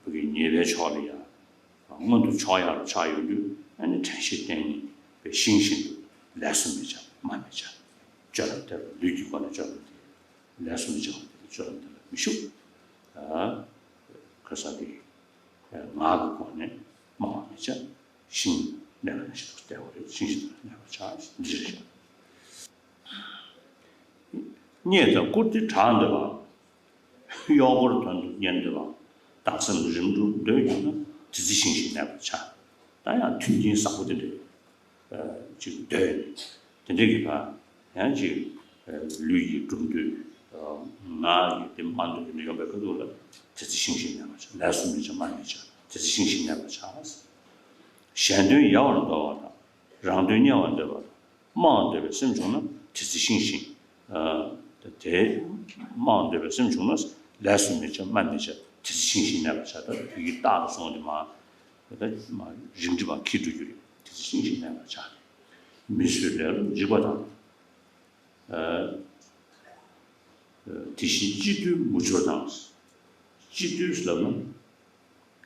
བུ་གའི་ཉེས་པའི་ཕྱོགས་ལ་ཡང་མངོན་དུ་ཕྱོགས་ཡག་ལ་ཆགས་ཡོང་དུས། ཨ་ནི་དྲན་ཤེས་བསྟེན་ནས་པའི་ཤིང་བཞིན་དུ་ལས་སུ་མི་བྱ་སྨྲ་མི་བྱ། སྤྱོད་ལམ་དེ་ལ་ལུས་ཀྱི་སྒོ་ནས་སྤྱོད་ལམ་དེ་ལས་སུ་མི་བྱ་བ་དེ་སྤྱོད་ལམ་དེ་ལ་མི་ཞུགས། ཁ་ས་དེ་ངག་གི་སྒོ་ནས་སྨྲ་བ་མི་བྱ། ཤིང་གནས་པ་ནི་ཤིན་ཏུ་བརྟན་པ་རེད། ཤིང་བཞིན་དུ་གནས་པར་བྱ། འདི་རེད། རྙེད་དང་བཀུར་སྟི་གྲགས་འདོད་པ། གཡོག་འཁོར་དོན་དུ་གཉེར་འདོད་པ། བདག་སེམས་རིམ་གྲོར་འདོད་ཡོད་ན། དེ་ཚེ་ཤིང་བཞིན་གནས་པར་བྱ། ད་ཡང་མཐུན་རྐྱེན་བཟང་པོ་དེ་འདྲ་ཅིག་འདོད་དེ་འདྲ་གི་ཁ་ཡང་ཅིག་ལུས་ཀྱི་གྲུབ་འདོད། ངག་གི་དེ་སྨྲ་འདོད་དེ་འདྲ་ཡོང་པའི་ཁ་ཐུག་ལ། དེ་ཚེ་ཤིང་བཞིན་གནས་པར་བྱ། ལས་སུ་མི་བྱ་སྨྲ་མི་བྱ། དེ་ཚེ་ཤིང་བཞིན་གནས་པར་བྱ། གཞན་དོན་ཡལ་བར་འདོད་པ་དང་། རང་དོན་གཉེར་བར་འདོད་པ་དང་། སྨྲ་བར་འདོད་པའི་སེམས་བྱུང་ན་དེ་ཚེ་ཤིང་བཞིན། དེ་སྨྲ་བར་འདོད་པའི་སེམས་བྱུང་ན་ལས་སུ་མི་བྱ་སྨྲ་མི་བྱ། དེ་ཚེ་ཤིང་བཞིན་གནས་པར་བྱ། ད་དེ་གི་རྟགས་ལ་སོང་སྟེ་མ་ད་མ་རིམ་གྲིམ་པ་འཁྱེར་འགྲོ་རྒྱུ་རེད། དེ་ཚེ་ཤིང་བཞིན་གནས་པར་བྱ། མི་བཟོད་ལེ་ལོ་འཇིགས་པ་དང་། དེ་བཞིན་སྤྱི་བཏུལ་མུ་ཅོར་དང་། སྤྱི་བཏུལ་ལབ་ན།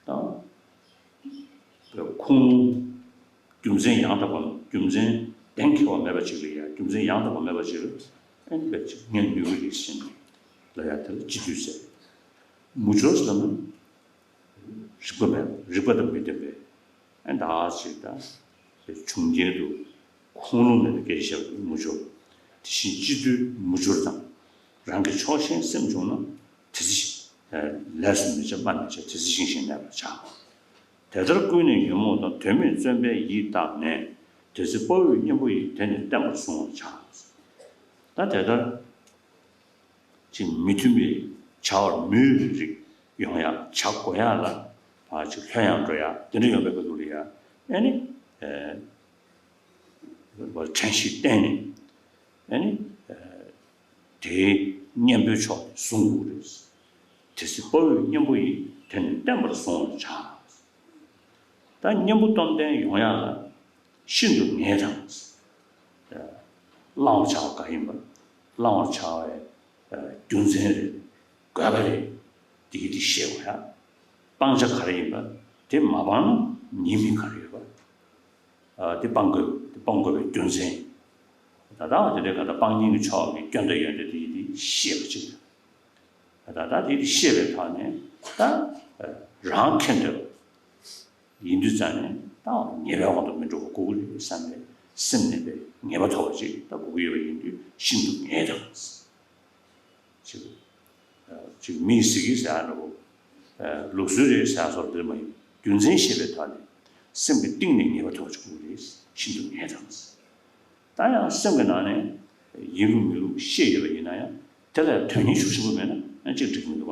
དང་། ཁུངས་ལུང་། རྒྱུ་མཚན་ཡང་དག་པ། རྒྱུ་མཚན་གཏན་འཁེལ་བ་མེད་པ་ཅིག་ལ་ཡ། རྒྱུ་མཚན་ཡང་དག་པ་མེད་པ་ཅིག་ལ་ཨེ་འདི་ཅིག་ངས་ནུས་ཀྱི་རེད་ཟེར་ནས་ལ་ཡ། དེ་ལ་སྤྱི་བཏུལ་ཟེར། མུ་ཅོར་ཟེར་ན། རིགས་པ་མེད། རིགས་པ་དང་མི་ལྡན་པའི་ཨེ་འདྲ་ཅིག་དང་། བྱུང་རྒྱལ་དུ་ཁུངས་ལུང་མེད་པའི་སྐད་ཆ་བཤད་པ་མུ་ཅོར། དེ་བཞིན་སྤྱི་བཏུལ་མུ་ཅོར་དང་། རང་གི་ཕྱོགས་ཞེན་སེམས་བྱུང་ན། དེ་ཚེ་ལས་སུ་མི་བྱ་སྨྲ་མི་བྱ། དེ་ཚེ་ཤིང་བཞིན་གནས་པར་བྱ། དེ་ལྟར་ཀུན་ནས་ཉོན་མོངས་དང་། དོན་མེད་བརྩོན་པས་ཡིད་བརྟགས་ནས། དེ་ཚེ་དཔའ་བོས་གཉེན་པོ་ཡིས། དེ་ནི་བརྟན་པར་བཟུང་བར་བྱ། ད་དེ་ལྟར་ཅིག་མི་མཐུན་པའི་བྱ་བར་མོས་པའི་རིགས་ཡོང་ཡ། བྱ་དགོས་ཡ་ལ་ཕར་ཅིག་ལྷོད་ཡངས་འགྲོ་ཡ་དེ་འདྲ་ཡོང་བའི་སྐབས་ལ་ཡ། ཨེ་ནི། དྲན་ཤེས་བསྟེན་ནས་ཨེ་ནི། དེའི་གཉེན་པོའི་ཕྱོགས་དེ་བཟུང་དགོས་རེད། དེ་ཚེ་དཔའ་བོས་གཉེན་པོ་ཡིས། དེ་ནི་བརྟན་པར་བཟུང་བར་བྱ། ད་གཉེན་པོ་སྟོབས་ལྡན་ཡོང་ཡག་ལ་ཤིན་ཏུ་ངེས་དང་། བླང་བར་བྱ་བ་ག་ཡིན་པ། བླང་བར་བྱ་བའི་རྒྱུ་མཚན་རེད། དགོས་པ་རེད། དེ་གི་དེ་ཤེས་དགོས་ཡ། སྤང་བྱ་ག་རེ་ཡིན་པ། དེ་མ་སྤངས་ན་ཉེས་དམིགས་ག་རེ་ཡོད་པ། དེ་སྤང་དགོས། དེ་སྤང་དགོས་པའི་རྒྱུ་མཚན། ད་ལྟ་བ་དེ་འདྲའི་ག་ད་སྤང་གཉེན་གྱི་ཕྱོགས་ཀྱི་སྐྱོན་དང་ཡོན་ཏན་དེ་ཡི་དེ་ཤེས་པ་ཅིག་ད་ལྟ་དེ་དེ་ཤེས་པའི་ཐོག་ནས་ད་རང་ཁེ་འདོད་ཡིན་དུས་ཙང་ནས་ད་ཉེས་པའི་དབང་དུ་མི་འགྲོ་བ་དགོས་ཀྱི་རེད་བསམ་པའི་སེམས་ནས་པའི་ངེས་པ་ཐོབ་པ་ཅིག་ད་དགོས་ཀྱི་ཡོད་པ་ཡིན་དུས་ཤིན་ཏུ་ངེས་དང་། ཅིག་ཅིག་མིས་ཟེར་གི་ཟེར་ཡ་འདྲ་བོ། ལུགས་སྲོལ་རེད་ཟེར་ཡ་སོགས་དེ་མ་ཡིན། རྒྱུ་མཚན་ཤེས་པའི་ཐོག་ནས་སེམས་ཀྱི་གཏིང་ནས་ངེས་པ་ཐོབ་ཆོག་གི་རེད། ཤིན་ཏུ་ངེས་དང་། ད་ཡང་སེམས་ཀྱི་ནང་ནས་ཡིན་ལུགས་མིན་ལུགས་ཤེས་ཡོད་པ་ཡིན་ན་ཡང་དེ་ལ་དོན་སྙིང་ཤུགས་ཆེན་པོ་མེད་ན་ཡང་ཅིག་འགྲིག་མི་འདུག་བ།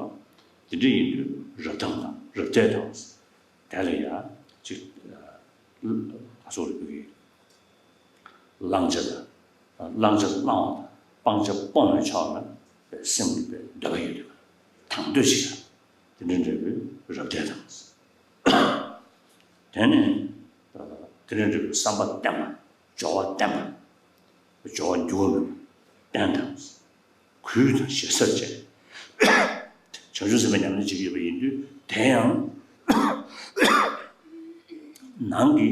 དེ་འདྲ་ཡིན་དུས་རབ་དང་དང་རབ་བདེ་དང་། དེ་ལ་ཡང་ཅིག་ཨ་སོགས་རེད་འདུག་གི། བླང་བྱ་དང་། བླང་བྱ་བླང་བ་དང་སྤང་བྱ་སྤོང་བའི་ཕྱོགས་ལ་སེམས་ཀྱི་འདོད་པ་ཡོད་དུས་དང་འདོད་ཅིག་དང་། དེ་འདྲ་འདྲ་བའི་རབ་བདེ་དང་། དེ་ནས་དེ་འདྲ་འདྲ་བའི་བསམ་པ་བརྟན་པ། སྦྱོར་བ་བརྟན་པ། སྦྱོར་བ་འགྱུར་བ་མེད་པ་བསྟེན་དང་། གུས་དང་ཞེ་སར་བྱས། བྱང་ཆུབ་སེམས་དཔའི་ཉམས་ལེན་བྱེད་ཀྱི་ཡོད་པ་ཡིན་དུས་དེ་ཡང་ནང་གི་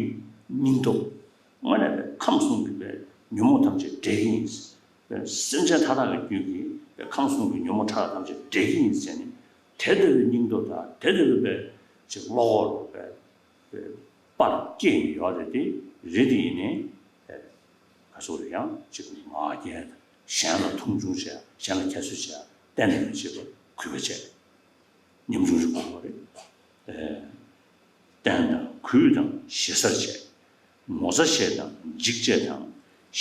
སྙིང་སྟོབས་དངོས་གནས་པའི་ཁམས་གསུམ་གྱི་པའི་ཉོན་མོངས་ཐམས་ཅད་བསྒྲལ་གྱི་ཡིན། པའི་སེམས་ཅན་མཐའ་དག་གི་རྒྱུད་ཀྱི་པའི་ཁམས་གསུམ་གྱི་ཉོན་མོངས་ཕྲ་རགས་ཐམས་ཅད་བསྒྲལ་གྱི་ཡིན་ཟེར་ནས་དེ་ལྟ་བུའི་སྙིང་སྟོབས་དང་དེ་ལྟ་བུའི་པའི་ཅིག་བློ་ཁོག་པའི་པར་སྐྱེས་ནས་ཡོད་རེད་དེ། རེད་དེ་ཡིན་ནའི་ག་སོགས་རེད། ཡང་ཅིག་ང་རྒྱལ་དང་གཞན་ལ་མཐོང་ཆུང་བྱས། གཞན་ལ་ཁྱད་གསོད་བྱས། གཏན་ནས་མི་བྱེད་པར་གུས་པ་བྱས། ཉམ་ཆུང་ཞིག་དགོས་པ་རེད། བསྟེན་དང་གུས་དང་ཞེ་སར་བྱས། ངོ་ཚ་བྱས་དང་འཇིགས་བྱས་དང་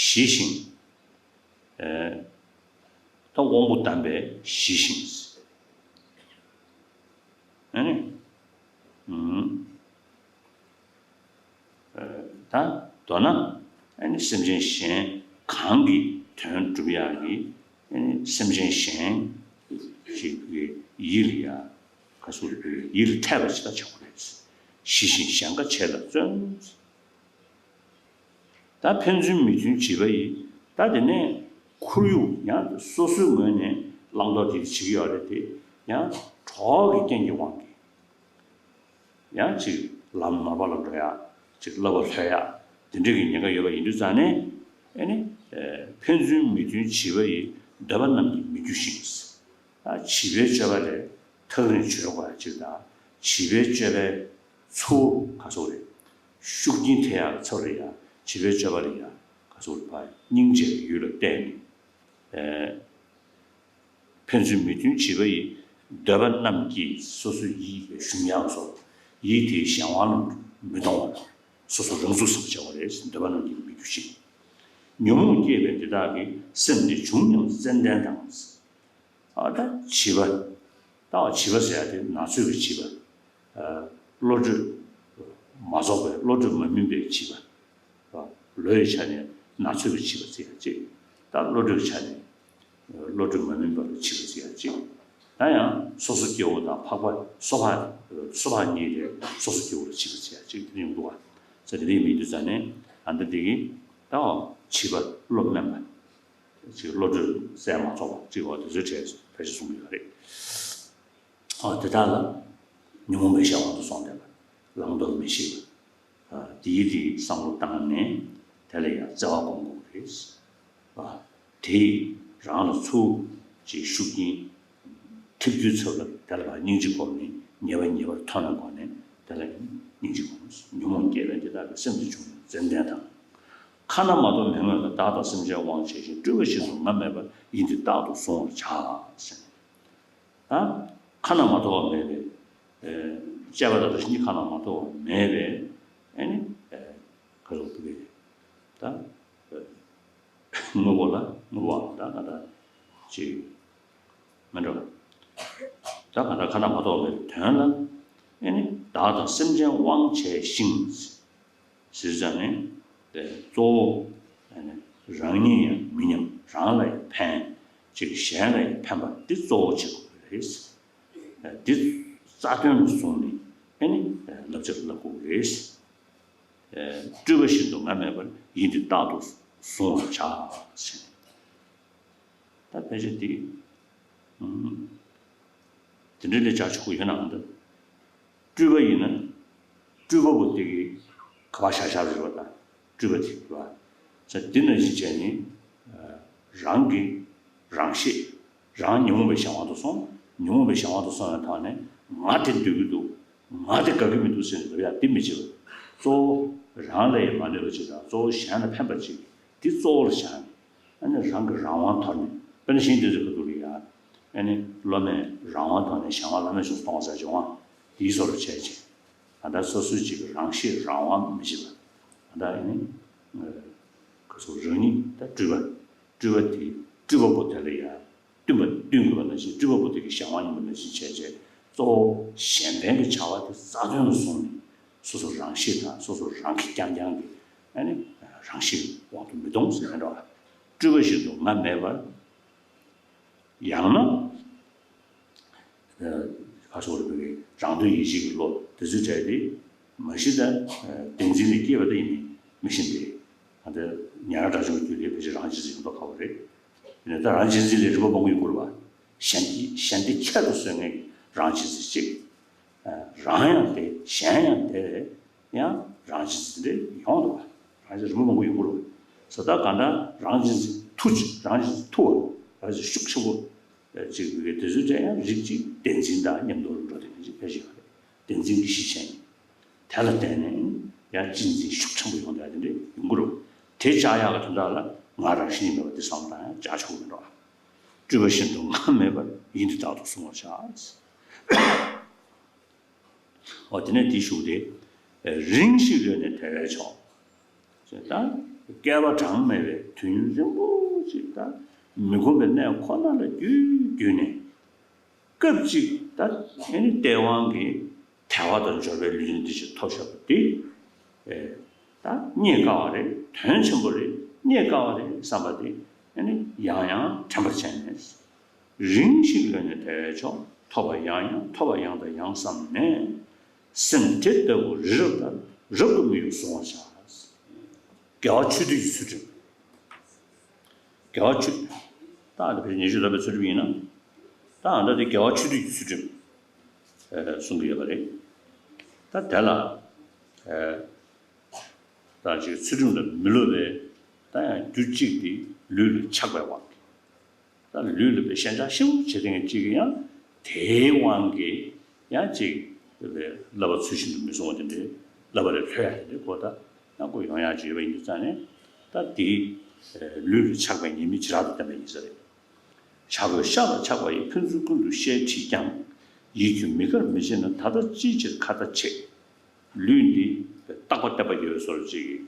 ཞི་ཞིང་། ད་དབང་པོ་དམ་པས་ཞི་ཞིང་། ཨ་ནི། ད་མདོར་ན་ཨ་ནི་སེམས་ཅན་གཞན་གང་གི་དོན་སྒྲུབ་ཡག་གི་ཨ་ནི་སེམས་ཅན་གཞན་ཞིག་གི་ཡིད་ལ་ཡ་ག་ཟེར་དགོས་རེད། ཡིད་ལ་འཕྲད་པ་ཞིག་ད་བྱ་དགོས་རེད། ཞི་ཞིང་གཞན་དགའ་བྱེད་ལ་བརྩོན། ད་ཕན་ཚུན་མི་མཐུན་བྱིས་པ་ཡིས། ད་དེ་ནས་ཁོར་ཡུག་ཡང་སོ་སོའི་ངོས་ནས་བླང་དོར་དེ་བྱེད་ཀྱི་ཡོད་རེད་དེ། ཡང་གྲོགས་ཀྱི་རྐྱེན་གྱི་དབང་གིས་ཡང་ཅིག་ལམ་ནོར་བ་ལ་འགྲོ་ཡག་ཅིག་བསླབ་པ་ལྷོད་ཡག་དེ་འདྲ་གི་ཉེན་ཁ་ཡོད་པ་ཡིན་དུས་ཙང་ནས། ཨ་ནི་ཕན་ཚུན་མི་མཐུན་བྱིས་པ་ཡིས། འདོད་པ་རྣམས་ཀྱིས་མི་རྒྱུ་ཞིང་། ད་བྱིས་པའི་སྤྱོད་པ་ལས་ཐག་རིང་བྱོས་དགོས་ཡག་ཅིག་དང་། བྱིས་པའི་སྤྱོད་པའི་ཚུལ་ག་ཟེར་དགོས་རེད། ཤུགས་རྐྱེན་ཐེབས་ཡག་ཚོར་རེད་ཡ། བྱིས་པའི་སྤྱོད་པ་ལ་ཡ་ག་ཟེར་དགོས་རེད། ཕར་སྙིང་རྗེ་བའི་ཡུལ་ལ་བལྟས་ནས། ཨེ། ཕན་ཚུན་མི་མཐུན་བྱིས་པ་ཡིས། འདོད་པ་རྣམས་ཀྱིས་སོ་སོའི་ཡིད་ཀྱི་ཞུམ་ཡང་སོགས་ཡིད་དེའི་གཞན་དབང་ལ་མི་གཏོང་བ་དང་། སོ་སོ་རང་ཚུགས་སུ་བྱ་བ་རེད། འདོད་པ་རྣམས་ཀྱིས་མི་རྒྱུ་ཞིང་། ཉོན་མོངས་སྐྱེས་པས་འདི་དག་གི། སེམས་དེ་བྱུང་སྙམ་ཙན་དན་དང་། ཨ། ད་བྱིས་པ། ད་བྱིས་པ་ཟེར་ཡ་དེ་ན་ཚོད་ཀྱི་བྱིས་པ། ཨ། བློ་གྲོས་མ་རྫོགས་པའི། བློ་གྲོས་མ་སྨིན་པའི་བྱིས་པ། ལོ་ཡི་ཆ་ནས་ན་ཚོད་ཀྱི་བྱིས་པ་ཟེར་ཡ་གཅིག་ད་བློ་གྲོས་ཀྱི་ཆ་ནས་བློ་གྲོས་མ་སྨིན་པ་ལ་བྱིས་པ་ཟེར་ཡ་གཅིག་ད་ཡང་སོ་སོ་སྐྱེ་བོ་དང་འཕགས་པ་སོ་ཕག་སོ་ཕག་གཉིས་ལས་སོ་སོ་སྐྱེ་བོ་ལ་བྱིས་པ་ཟེར་ཡ་གཅིག་དེ་ཡོང་འདུག་བ། ཟེར་དེ་འདྲ་མི་འདུག་ཙང་ནས། ཨ། ད་འདི་གི་ད་བྱིས་པ་བློ་དམན་པ། ཅིག་བློ་གྲོས་གསལ་མ་ཚོགས་པ་ཅིག་འོ་དེ་ཚོའི་གྲས་སུ་ཕལ་ཆེར་གསུངས་ཡོད་རེད། ཨ། དེ་དག་ལ་ཉོན་མོངས་པའི་གཞན་དབང་དུ་སོང་བསྡད་པ། བླང་དོར་མི་ཤེས་པ། ཨ། དེའི་དེའི་བསམ་བློ་བཏང་ནས་དེ་ལ་ཡང་བརྩེ་བ་སྒོམ་དགོས་རེད། ཨ། དེས་རང་ལ་ཚུར་ཅིག་ཤུགས་རྐྱེན་ཐེབས་རྒྱུའི་ཚབ་ལ་དེ་ལ་ཕར་སྙིང་རྗེ་སྒོམ་ནས། ཉེས་པ་ཉེས་པར་མཐོང་བའི་སྒོ་ནས་དེ་ལ་སྙིང་རྗེ་སྒོམ། ཉོན་མོངས་སྐྱེས་པས་འདི་དག་གི། སེམས་དེ་བྱུང་སྙམ་ཙན་དན་དང་། ཁ་ན་མ་ཐོ་མེ་བསྔོས་ལ། བདག་དང་སེམས་ཅན་དབང་བྱས་ཤིང་། སྤྲུལ་པ་བཞིན་དུ་ང་མེད་པར། ཡིད་འདི་རྟག་ཏུ་གཟུང་བར་བྱ། ཟེར་ནས། ད་ཁ་ན་མ་ཐོ་བ་མེད་པའི། ཨེ། བཅས་པ་དང་བཀྲ་ཤིས་གཉིས་ཁ་ན་མ་ཐོ་བ་མེད་པའི། ཨེ་ནི། ཨེ། ག་རེ་ཟེར་དགོས་རེད། ད། ཨེ། དངོས་པོ་ལ་དངོས་པོའམ་ད་ག་ད་ཅིག་མི་འདྲ་བ། ད་ག་ད་ཁ་ན་མ་ཐོ་བ་མེད་པའི་དོན་ལ། ཨེ་ནི་བདག་དང་སེམས་ཅན་དབང་བྱས་ཤིང་། ཟེར་ཙང་ནས་དེ་གཙོ་བོ་ཨ་ནི་རང་ཉིད་ཡང་མི་ཉམས། རང་ལ་ཡང་ཕན། ཅིག་གཞན་ལ་ཡང་ཕན་པ་འདི་གཙོ་བོ་བྱེད་དགོས་ཀྱི་རེད། འདི་རྩ་དོན་ལ་བཟུང་ནས་ཨ་ནི་བསླབ་བྱ་བསླབ་དགོས་ཀྱི་རེད། སྤྲུལ་པ་བཞིན་དུ་ང་མེད་པར། ཡིད་འདི་རྟག་ཏུ་གཟུང་བར་བྱ། ཟེར། ད་ཕལ་ཆེར་འདི། ཨུམ། དེ་འདྲ་ལས་བྱ་ཆོག་གི་ཡོད་ནའང་། ད་སྤྲུལ་པ་ཡིན་ན་སྤྲུལ་པ་པོ་དེ་གི་ག་པར་བཞག་བཞག་རེད་པ། ད་སྤྲུལ་པ་དེ་རེད་པ། ས་འདི་ནང་བཞིན་བྱས་ནས་རང་གི་རང་ཤེས། རང་ཉོན་མོངས་པའི་གཞན་དབང་དུ་སོང་། ཉོན་མོངས་པའི་གཞན་དབང་དུ་སོང་བའི་ཐོག་ནས་ང་དེ་འདོད་ཀྱི་འདུག་ང་དེ་དགའ་གི་མི་འདུག་ཟེར་ནས་ལབ་ཡག་དེ་མི་བྱེད་པ། གཙོ་བོ་རང་ལ་ཡང་མ་གནོད་པ་ཅིག་དང་། གཙོ་བོ་གཞན་ལ་ཕན་པ་ཅིག་འདི་གཙོ་བོ་ལ་བཞག་ནས། ཨ་ནི་རང་གི་རང་དབང་དོར་ནས། དཔེར་ན་གཞན་དེ་ཚོ་ག་འདུག་ལ་ཡ། ཨ་ནི་སློབ་མས་རང་དབང་དོར་ནས་གཞན་དབང་བླ་མེད་ཅིག་གཏོང་བ་ཟེར་བྱུང་བ། དེའི་བཟོ་འདྲ་བྱས་ཅིང་། ད་ལྟ་སོ་སོའི་གཅིག་གི་རང་ཤེས་རང་དབང་མི་བྱེད་པ། ད་ལྟ་ཨ་ནི་ག་ཚོད་རང་ཉིད་ད་སྤྲུལ་པ། སྤྲུལ་པ་དེ་སྤྲུལ་པ་པོ་དེ་ལ་ཡ། བསྟུན་པ་བསྟུན་དགོས་པ་ནང་བཞིན། སྤྲུལ་པ་པོ་དེ་གི་གཞན་དབང་ཡིན་པ་ནང་བཞིན་བྱས་བྱས། གཙོ་བོ་གཞན་ཕན་གྱི་བྱ་བ་དེ་རྩ་དོན་ལ་བཟུང་ནས། སོ་སོ་རང་ཤེས་དང་སོ་སོ་རང་གིས་རྐྱང་རྐྱང་གི་ཨ་ནི་རང་ཤེས་དབང་དུ་མི་གཏོང་ཟེར་མཁན་འདྲ་བ། སྤྲུལ་པ་བཞིན་དུ་ང་མེད་པར། ཡང་ན། ཁ་ཕྱོགས་རེ་བའི་རང་དོན་ཡིད་བྱེད་ཀྱི་བློ་དེ་ཚོའི་གྲས་དེ་མ་གཞི་ད་བདེན་འཛིན་ལས་སྐྱེས་པ་དེ་ཡིན་མིན་མི་ཤེས་ཏེ། ད་ཉ་ར་སྒྲ་བྱུང་རྒྱུད་ལས་ཕལ་ཆེར་རང་གཅེས་འཛིན་ཡོང་མདོག་ཁ་པོ་རེད། ཡིན་ན་ད་རང་གཅེས་འཛིན་ལས་རིམ་པ་མང་པོ་ཡོད་དགོས་རེད་བ། གཞན་གྱི་གཞན་སྡེ་ཁྱད་དུ་གསོད་མཁན་གྱི་རང་གཅེས་འཛིན་གཅིག་རང་ཡང་དེ་གཞན་ཡང་དེ་རེད། ཡང་རང་གཅེས་འཛིན་དེ་ཡོང་འདུག་བ། རང་གཅེས་རིམ་པ་མང་པོ་ཡོད་དགོས་རེད་བ། ཟེར་ད་གང་ལྟར་རང་གཅེས་འཛིན་མཐུ་ཅིག་རང་གཅེས་འཛིན་མཐུ་བ་རང་གཅེས་ཤུགས་ཆེན་པོ་ཅིག་ཡོད་དེ་ཚོའི་གྲས་ཡང་རིགས་གཅིག་བདེན་འཛིན་དང་མཉམ་དུ་འགྲོ་དེ་འདྲ་ཅིག་ཕལ་ཆེར་ཡོད་རེད། བདེན་འཛིན་གྱི་གཞི་བྱས་ནས། དེ་ལ་བརྟེན་ནས་ཡང་གཅེས་འཛིན་ཤུགས་ཆེན་པོ་ཡོང་ཡ་དེ་འདྲ་ཡོང་གི་རེད། དེ་བཅག་ཡག་གི་དོན་དག་ལ་ང་རང་བཞིན་མེད་པ་འདི་བསམ་བློ་བཏང་ཡང་བཅག་ཆོག་གི་མི་འགྲོ། སྤྲུལ་པ་བཞིན་དུ་ང་མེད་པར་ཡིན་དུ་བདག་ཏུ་བཟུང་བར་བྱ། འོ་དེ་ནས་དེའི་གཞུག་དེ། རིང་ཞིག་ལོན་ནས་དལ་བས་ཆོག་ད་བསྐལ་པ་གྲངས་མེད་པའི་དུས་ཡུན་རིང་པོ་ཞིག་ད་མི་ཁོམ་པའི་གནས་ཁོ་ན་ལ་བརྒྱུད་བརྒྱུད་ནས། སྐབས་གཅིག་ད་ཨེ་ནི་སྟེས་དབང་གིས་དལ་བ་དང་འབྱོར་པའི་ལུས་རྟེན་འདི་ཞིག་ཐོབ་བཞག་པ་འདི། ཨེ། ད་རྙེད་དཀའ་བ་རེད། དོན་ཆེན་པོ་རེད། རྙེད་དཀའ་བ་རེད་བསམ་པ་འདི་ཨེ་ནི་ཡང་ཡང་དྲན་པར་བྱས་ནས། རིང་ཞིག་ལོན་ནས་དལ་བས་ཆོག་ཐོབ་པ་ཡང་ཡང་ཐོབ་པ་ཡང་དང་ཡང་བསམས་ནས། སེམས་དེ་ལྟ་བུ་རི་རབ་ལྟར་རབ་ཏུ་མི་གཡོ་བཟུང་བར་བྱ། དགེ་བ་ཆོས་སྡུད་ཀྱི་ཚུལ་ཁྲིམས། དགེ་བ་ཆོས། ད་འདི་ཕལ་ཆེར་ཉི་ཤུ་རྩ་བའི་ཚུལ་ཁྲིམས་ཡིན་ན། ད་ཨ་ད་དེ་དགེ་བ་ཆོས་སྡུད་ཀྱི་ཚུལ་ཁྲིམས། ཨེ། གསུང་གི་ཡོད་པ་རེད། ད་དེ་ལ། ཨེ། ད་ཅིག་ཚུལ་ཁྲིམས་ལ་མི་སློབ་པའི། ད་ཡང་རྒྱུ་གཅིག་དེ་ལུས་ལ་ཆགས་པའི་དབང་གིས། ད་ལུས་ལ་པའི་ཞེན་ཆགས་ཞེ་པོ་བྱེད་མཁན་གཅིག་གིས་ཡང་དེའི་དབང་གིས་ཡང་ཅིག་བསླབ་པ་ཚུལ་བཞིན་དུ་མི་སྲུང་བ་དེ་འདྲའི་བསླབ་པ་ལས་ལྷོད་ཡ་དེ་འདྲའི་སྐོར་ད་ཡང་ཁོ་ཡོང་ཡ་ཅིག་ཡོད་པ་ཡིན་དུས་ཙང་ནས། ད་དེའི་ལུས་ལ་ཆགས་པའི་ཉེས་དམིགས་ཇི་ལྟར་དུ་བསྟན་པ་ཡིན་ས་རེད། བྱ་རྒོད་ཤ་ལ་ཆགས་པ་ཡི། ཕན་ཚུན་ཀུན་ཏུ་བཤལ་ཁྲིད་ཀྱང་། ཡིད་ཀྱིས་མི་དགར་མི་བྱེད་ན། ད་ལྟ་ཅིའི་ཕྱིར་ཁ་ཏ་བྱེད། ལུས་འདི་རྟག་པ་བརྟན་པ་ཡོད་པའི་བཟོ་འདྲ་ཅིག་གིས།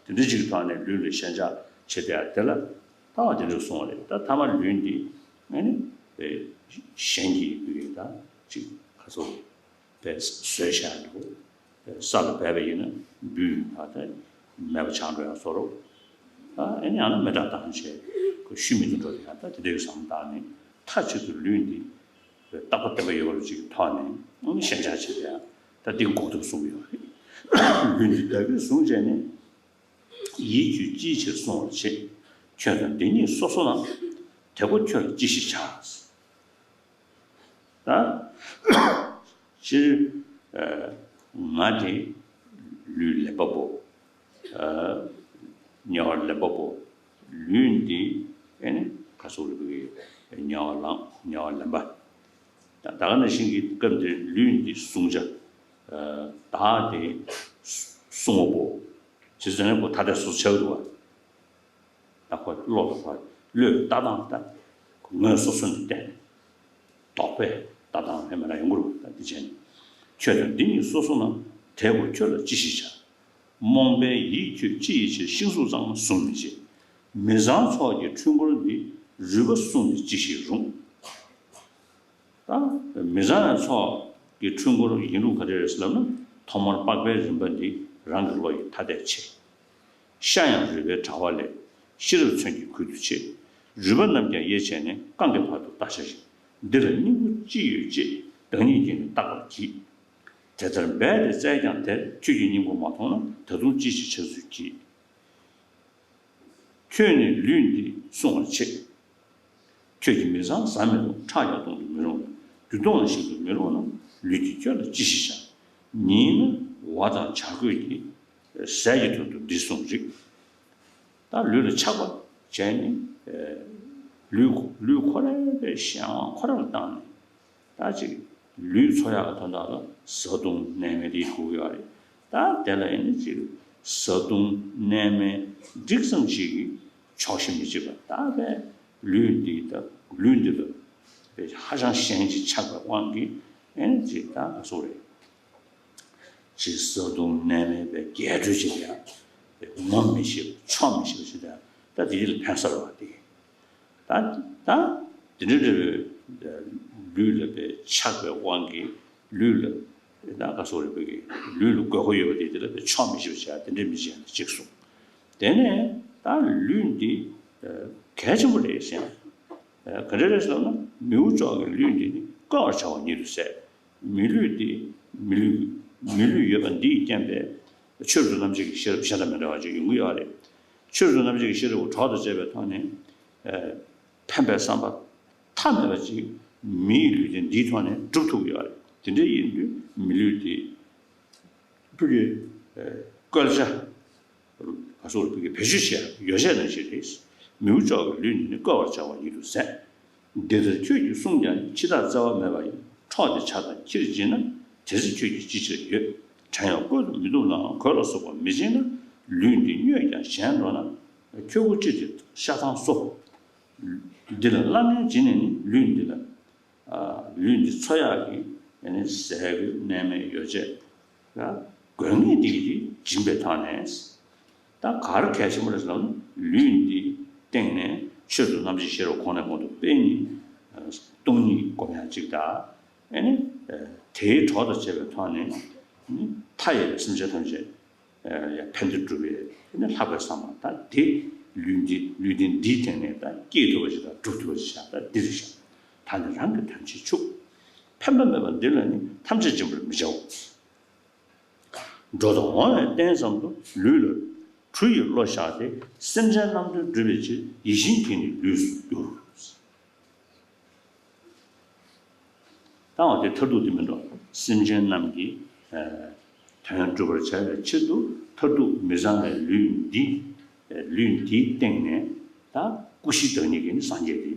དེ་འདྲ་ཅིག་གི་ཐོག་ནས་ལུས་ལ་ཞེན་ཆགས་བྱེད་བསྡད་ཡ་དེ་ལ་ལྟ་བ་དེ་འདྲ་གསུངས་པ་རེད། ད་ཐ་མ་ལུས་འདི་ཨ་ནི་གཞན་གྱིས་ད་ཅིག་ག་ཚོད་པས་བཟོས་བཞག་འདུག་ས་ལ་སྦས་པ་ཡིན་ན་འབུ་ད་ལྟ་མེད་པ་ཆགས་འགྲོ་ཡ་བཟོ་འདྲ། ཨ་ནི་ཡང་ན་མེ་སྲེག་བཏང་བྱས་ཤུལ་མེད་དུ་འགྲོ་ཡ། ད་དེ་འདྲའི་བསམ་བཏང་ནས་མཐའ་གཅིག་ཏུ་ལུས་འདི་རྟག་པ་བརྟན་པ་ཡོད་པ་ཅིག་གི་ཐོག་ནས་ཨ་ནི་ཞེན་ཆགས་བྱེད་ཡ། ད་འདི་འགོག་ཐབས་གསུངས་ཡོད་རེད། ལུས་འདི་བདག་གིས་བཟུང་བྱས་ནས། ཡིད་ཀྱིས་ཅིའི་ཕྱིར་བསྲུང་བར་བྱེད། ཁྱོད་དང་འདི་གཉིས་སོ་སོ་ན། དེ་ཀོ་ཁྱོད་ལ་ཅི་ཞིག་བྱ། ད་སྤྱིར་ང་དེ་ལུས་ལེན་པ་པོ། དམྱལ་བར་ལེན་པ་པོ། ལུས་འདི་ཨེ་ནི་ག་སོགས་རིགས་པའི་དམྱལ་བར་ལངས། དམྱལ་བར་ལེན་པ། ད་ག་ནང་བཞིན་གྱི་སྐབས་འདིར་ལུས་འདི་བསྲུང་བྱ། བདག་དེ་བསྲུང་བ་པོ། ཇི་ཙམ་ནས་ཁོ་ཐ་དད་སོ་སོ་ཆགས་འདུག་བ། ད་ཁོ་བློ་ལ་ཁོ་བློས་ལྟ་སྟངས་ད་ངོས་སོ་སོ་ནས་བསྟན། དོགས་པས་ལྟ་སྟངས་ཧེ་མ་ལ་ཡོང་གི་རེད། ད་འདི་བྱས་ནས་ཁྱོད་དང་འདི་གཉིས་སོ་སོ་ན། དེ་ཀོ་ཁྱོད་ལ་ཅི་ཞིག་བྱ། རྨོངས་པའི་ཡིད་ཁྱོད་ཅི་ཡི་ཕྱིར། ཤིང་གཟུགས་གཙང་མ་བཟུང་མི་བྱེད། མི་བཟང་ཚོགས་ཀྱི་འཁྲུལ་འཁོར་འདི། རུས་པ་བསྲུངས་ཏེ་ཅི་ཞིག་རུང་། ད་མི་བཟང་ཚོགས་ཀྱི་འཁྲུལ་འཁོར་ཡིན་ལུགས་ག་རེ་རེད་ཟེར་ལབ་ན། ཐོག་མར་པགས་པའི་རིམ་པ་འདི་རང་གི་བློ་ཡིས་ཐ་དད་བྱེད། ཤ་ཡང་རུས་པའི་དྲ་བ་ལས། ཤེས་རབ་མཚོན་གྱིས་ཁུད་དུ་ཕྱེ། རུས་པ་རྣམས་ཀྱང་དབྱེ་བྱས་ནས། རྐང་གི་བར་དུ་བརྟག་བྱ་ཞིང་། འདི་ལ་སྙིང་པོ་ཅི་ཡོད་ཅེས། བདག་ཉིད་ཀྱིས་ནི་བརྟག་པར་བགྱི། དེ་ལྟར་འབད་དེ་བཙལ་ཀྱང་དེར། ཁྱོད་ཀྱིས་སྙིང་པོ་མ་མཐོང་ན། ད་དུང་ཅི་ཞིག་ཆགས་ཚུལ་གྱིས། ཁྱོད་ནི་ལུས་འདི་བསྲུང་བར་བྱེད། ཁྱོད་ཀྱིས་མི་བཟང་བཟའ་མི་རུང་། ཁྲག་ཡང་བཏུང་དུ་མི་རུང་ལ། རྒྱུ་ལྟུང་བ་ཞིག་ཏུ་མི་རུང་ན། ལུས་འདི་ཁྱོད་ལ་ཅི་ཞིག་བྱ། ཉིད་ནི་འོ་དང་བྱ་རྒོད་ཀྱི། ཟས་ཀྱི་དོན་དུ་འདི་བསྲུང་རིགས། ད་ལུས་ལ་ཆགས་པ་བྱས་ནས། ལུས་ལུས་ཁོ་རའི་གཤེད་དབང་ཁོ་ར་ལ་བཏང་ནས། ད་ཅིག་ལུས་འཚོ་ཡག་གི་དོན་དག་ལ་བཟའ་བཏུང་གནས་མལ་དེ་དགོས་ཀྱི་ཡོད་རེད། ད་དེ་ལ་ཡིན་ན་ཅིག་བཟའ་བཏུང་གནས་མལ་འགྲིག་ཙམ་ཞིག་གིས་ཆོག་ཤེས་མི་བྱེད་པ། ད་བས་ལུས་འདི་ད་ལུས་འདི་ལ་ཧ་ཅང་ཞེན་ཅིག་ཆགས་པའི་དབང་གིས་ཨེ་ནི་ཅིག་ད་ག་སོ་རེད། ཅིག་བཟའ་བཏུང་གནས་མལ་བས་རྒྱས་སྤྲོས་བྱེད་ཡ། ངོམས་མི་ཤེས་པ། ཆོག་མི་ཤེས་པ་ཞིག་ད་ད་དེ་ལ་ཕན་ས་རེད་བ་དེ། ད་ད་དེ་འདྲ་འདྲ་བའི་ལུས་ལ་པའི་ཆགས་པའི་དབང་གིས་ལུས་ལ་ད་ག་སོགས་རིག་པའི་གི་ལུས་ལ་དགོས་མཁོ་ཡོད་པ་དེ་དེ་ལ་པའི་ཆོག་མི་ཤེས་པ་བྱས་དེ་འདྲ་མི་བྱས་ན་གཅིག་གསུངས། དེ་ནས་ད་ལུས་འདི་གལ་ཆེན་པོ་རེད་ཟེར་ན། ག་འདྲ་རེད་ཟེར་ན། མིའུ་ཅོག་གི་ལུས་འདི་ནི་བཀོལ་བར་བྱ་བ་ཉིད་དུ་ཟད། མི་ལུས་འདི་མི་ལུས་མི་ལུས་ཡོད་པ་འདི་ཡི་རྐྱེན་པས། ཆོས་རབ་ཏུ་རྣམ་འབྱེད་ཀྱི་ཤེས་རབ་གཞན་དང་མི་འདྲ་བ་ཅིག་ཡོང་གི་ཡོད་རེད། ཆོས་རབ་ཏུ་རྣམ་འབྱེད་ཀྱི་ཤེས་རབ་གྲོགས་དང་བཅས་པའི་ཐོག་ནས། ཨ། ཕན་པའི་བསམ་པ་མཐའ་མེད་པ་ཅིག་མིའི་ལུས་རྟེན་འདིའི་ཐོག་ནས་སྒྲུབ་ཐུབ་ཀྱི་ཡོད་རེད། དེ་འདྲ་ཡིན་དུས་མི་ལུས་འདི་ཕ་གི་བཀོལ་ཆ། ག་ཚོད་རེད། ཕ་གི་བེད་སྤྱོད་བྱེད་ཡོ་བྱད་ནང་བཞིན་རེད། མིའུ་ཅོག་གི་ལུས་འདི་ནི་བཀོལ་བར་བྱ་བ་ཉིད་དུ་ཟད། འདི་ལྟར་ཁྱོད་ཀྱིས་གསུངས་ཀྱང་ཕྱི་ཐག་བཙལ་བ་མེད་པ་ཡིན། འཕྲོག་སྟེ་བྱ་དང་ཁྱིར་བྱེད་ན། དེ་ཚེ་ཁྱོད་ཀྱིས་ཅི་ཕྱིར་འགྱོད། བྲན་གཡོག་བཀོལ་དུ་མི་བཏུབ་ནའང་གོས་ལ་སོགས་པ་མི་བྱེད་ན། ལུས་འདི་བསྙོས་ཀྱང་གཞན་འགྲོ་ན། ཁྱོད་མགོ་ཅི་སྟེ་ཤ་ཐང་སོ། འདི་ལ་བླ་ན་བྱིན་ནས་ནི་ལུས་འདི་ལ། ཨ། ལུས་འདི་འཚོ་ཡག་གི་ཨ་ནི་ཟས་གོས་གནས་མལ་ཡོ་བྱད་ལ་དགོས་ངེས་འདི་གིས་བྱིན་པའི་ཐོག་ནས། ད་ག་རེ་གལ་ཆེན་པོ་རེད་ཟེར་ན། ལུས་འདི་སྟེང་ནས་ཆོས་རབ་ཏུ་རྣམ་འབྱེད་ཤེས་རབ་གོང་ནས་གོང་དུ་སྤེལ་ནས། ཨ། སྟོང་ཉིད་སྒོམ་ཡག་ཅིག་དང་། ཨ་ནི། ཨ། དེའི་གྲོགས་དང་བཅས་པའི་ཐོག་ནས། ཨ་ནི་མཐའ་ཡས་པའི་སེམས་ཅན་ཐམས་ཅད། ཨ། ཡང་ཕན་བདེ་སྒྲུབ་པའི་ཨ་ནི་ལྷག་པའི་བསམ་པ་དང་། དེ་ལུས་འདི་ལུས་རྟེན་འདིའི་སྟེང་ནས་ད་སྐྱེས་ཐུབ་པ་ཞིག་དང་སྒྲུབ་ཐུབ་པ་ཞིག་བཞག་ད་འདི་རེད་བཞག་ད་ནི་རང་གི་དོན་བྱེད་ཆུག་ཕན་པ་མེད་པ་འདི་ལ་ནི་ཐམས་ཅད་སྦྱིན་པར་མི་བྱའོ། འགྲོ་དོན་འོག་ནས་བསྟན་ཙམ་དུ་ལུས་ལ་གྲུ་ཡི་བློ་བཞག་སྟེ། སེམས་ཅན་རྣམས་དོན་སྒྲུབ་པའི་ཕྱིར། ཡིད་བཞིན་གྱིས་ནི་ལུས་སུ་བསྒྱུར། ད་འོ་དེ་མཐར་ཐུག་དེ་མིན་འགྲོ། སེམས་ཅན་རྣམས་ཀྱི། ཨ། དོན་སྒྲུབ་པར་བྱ་བའི་ཕྱིར་དུ་མཐར་ཐུག་མི་ཚངས་པའི་ལུས་འདི། ལུས་འདིའི་སྟེང་ནས་ད་སྐུ་བཞིའི་བདག་ཉིད་ཀྱི་ནི་སངས་རྒྱས་དེ་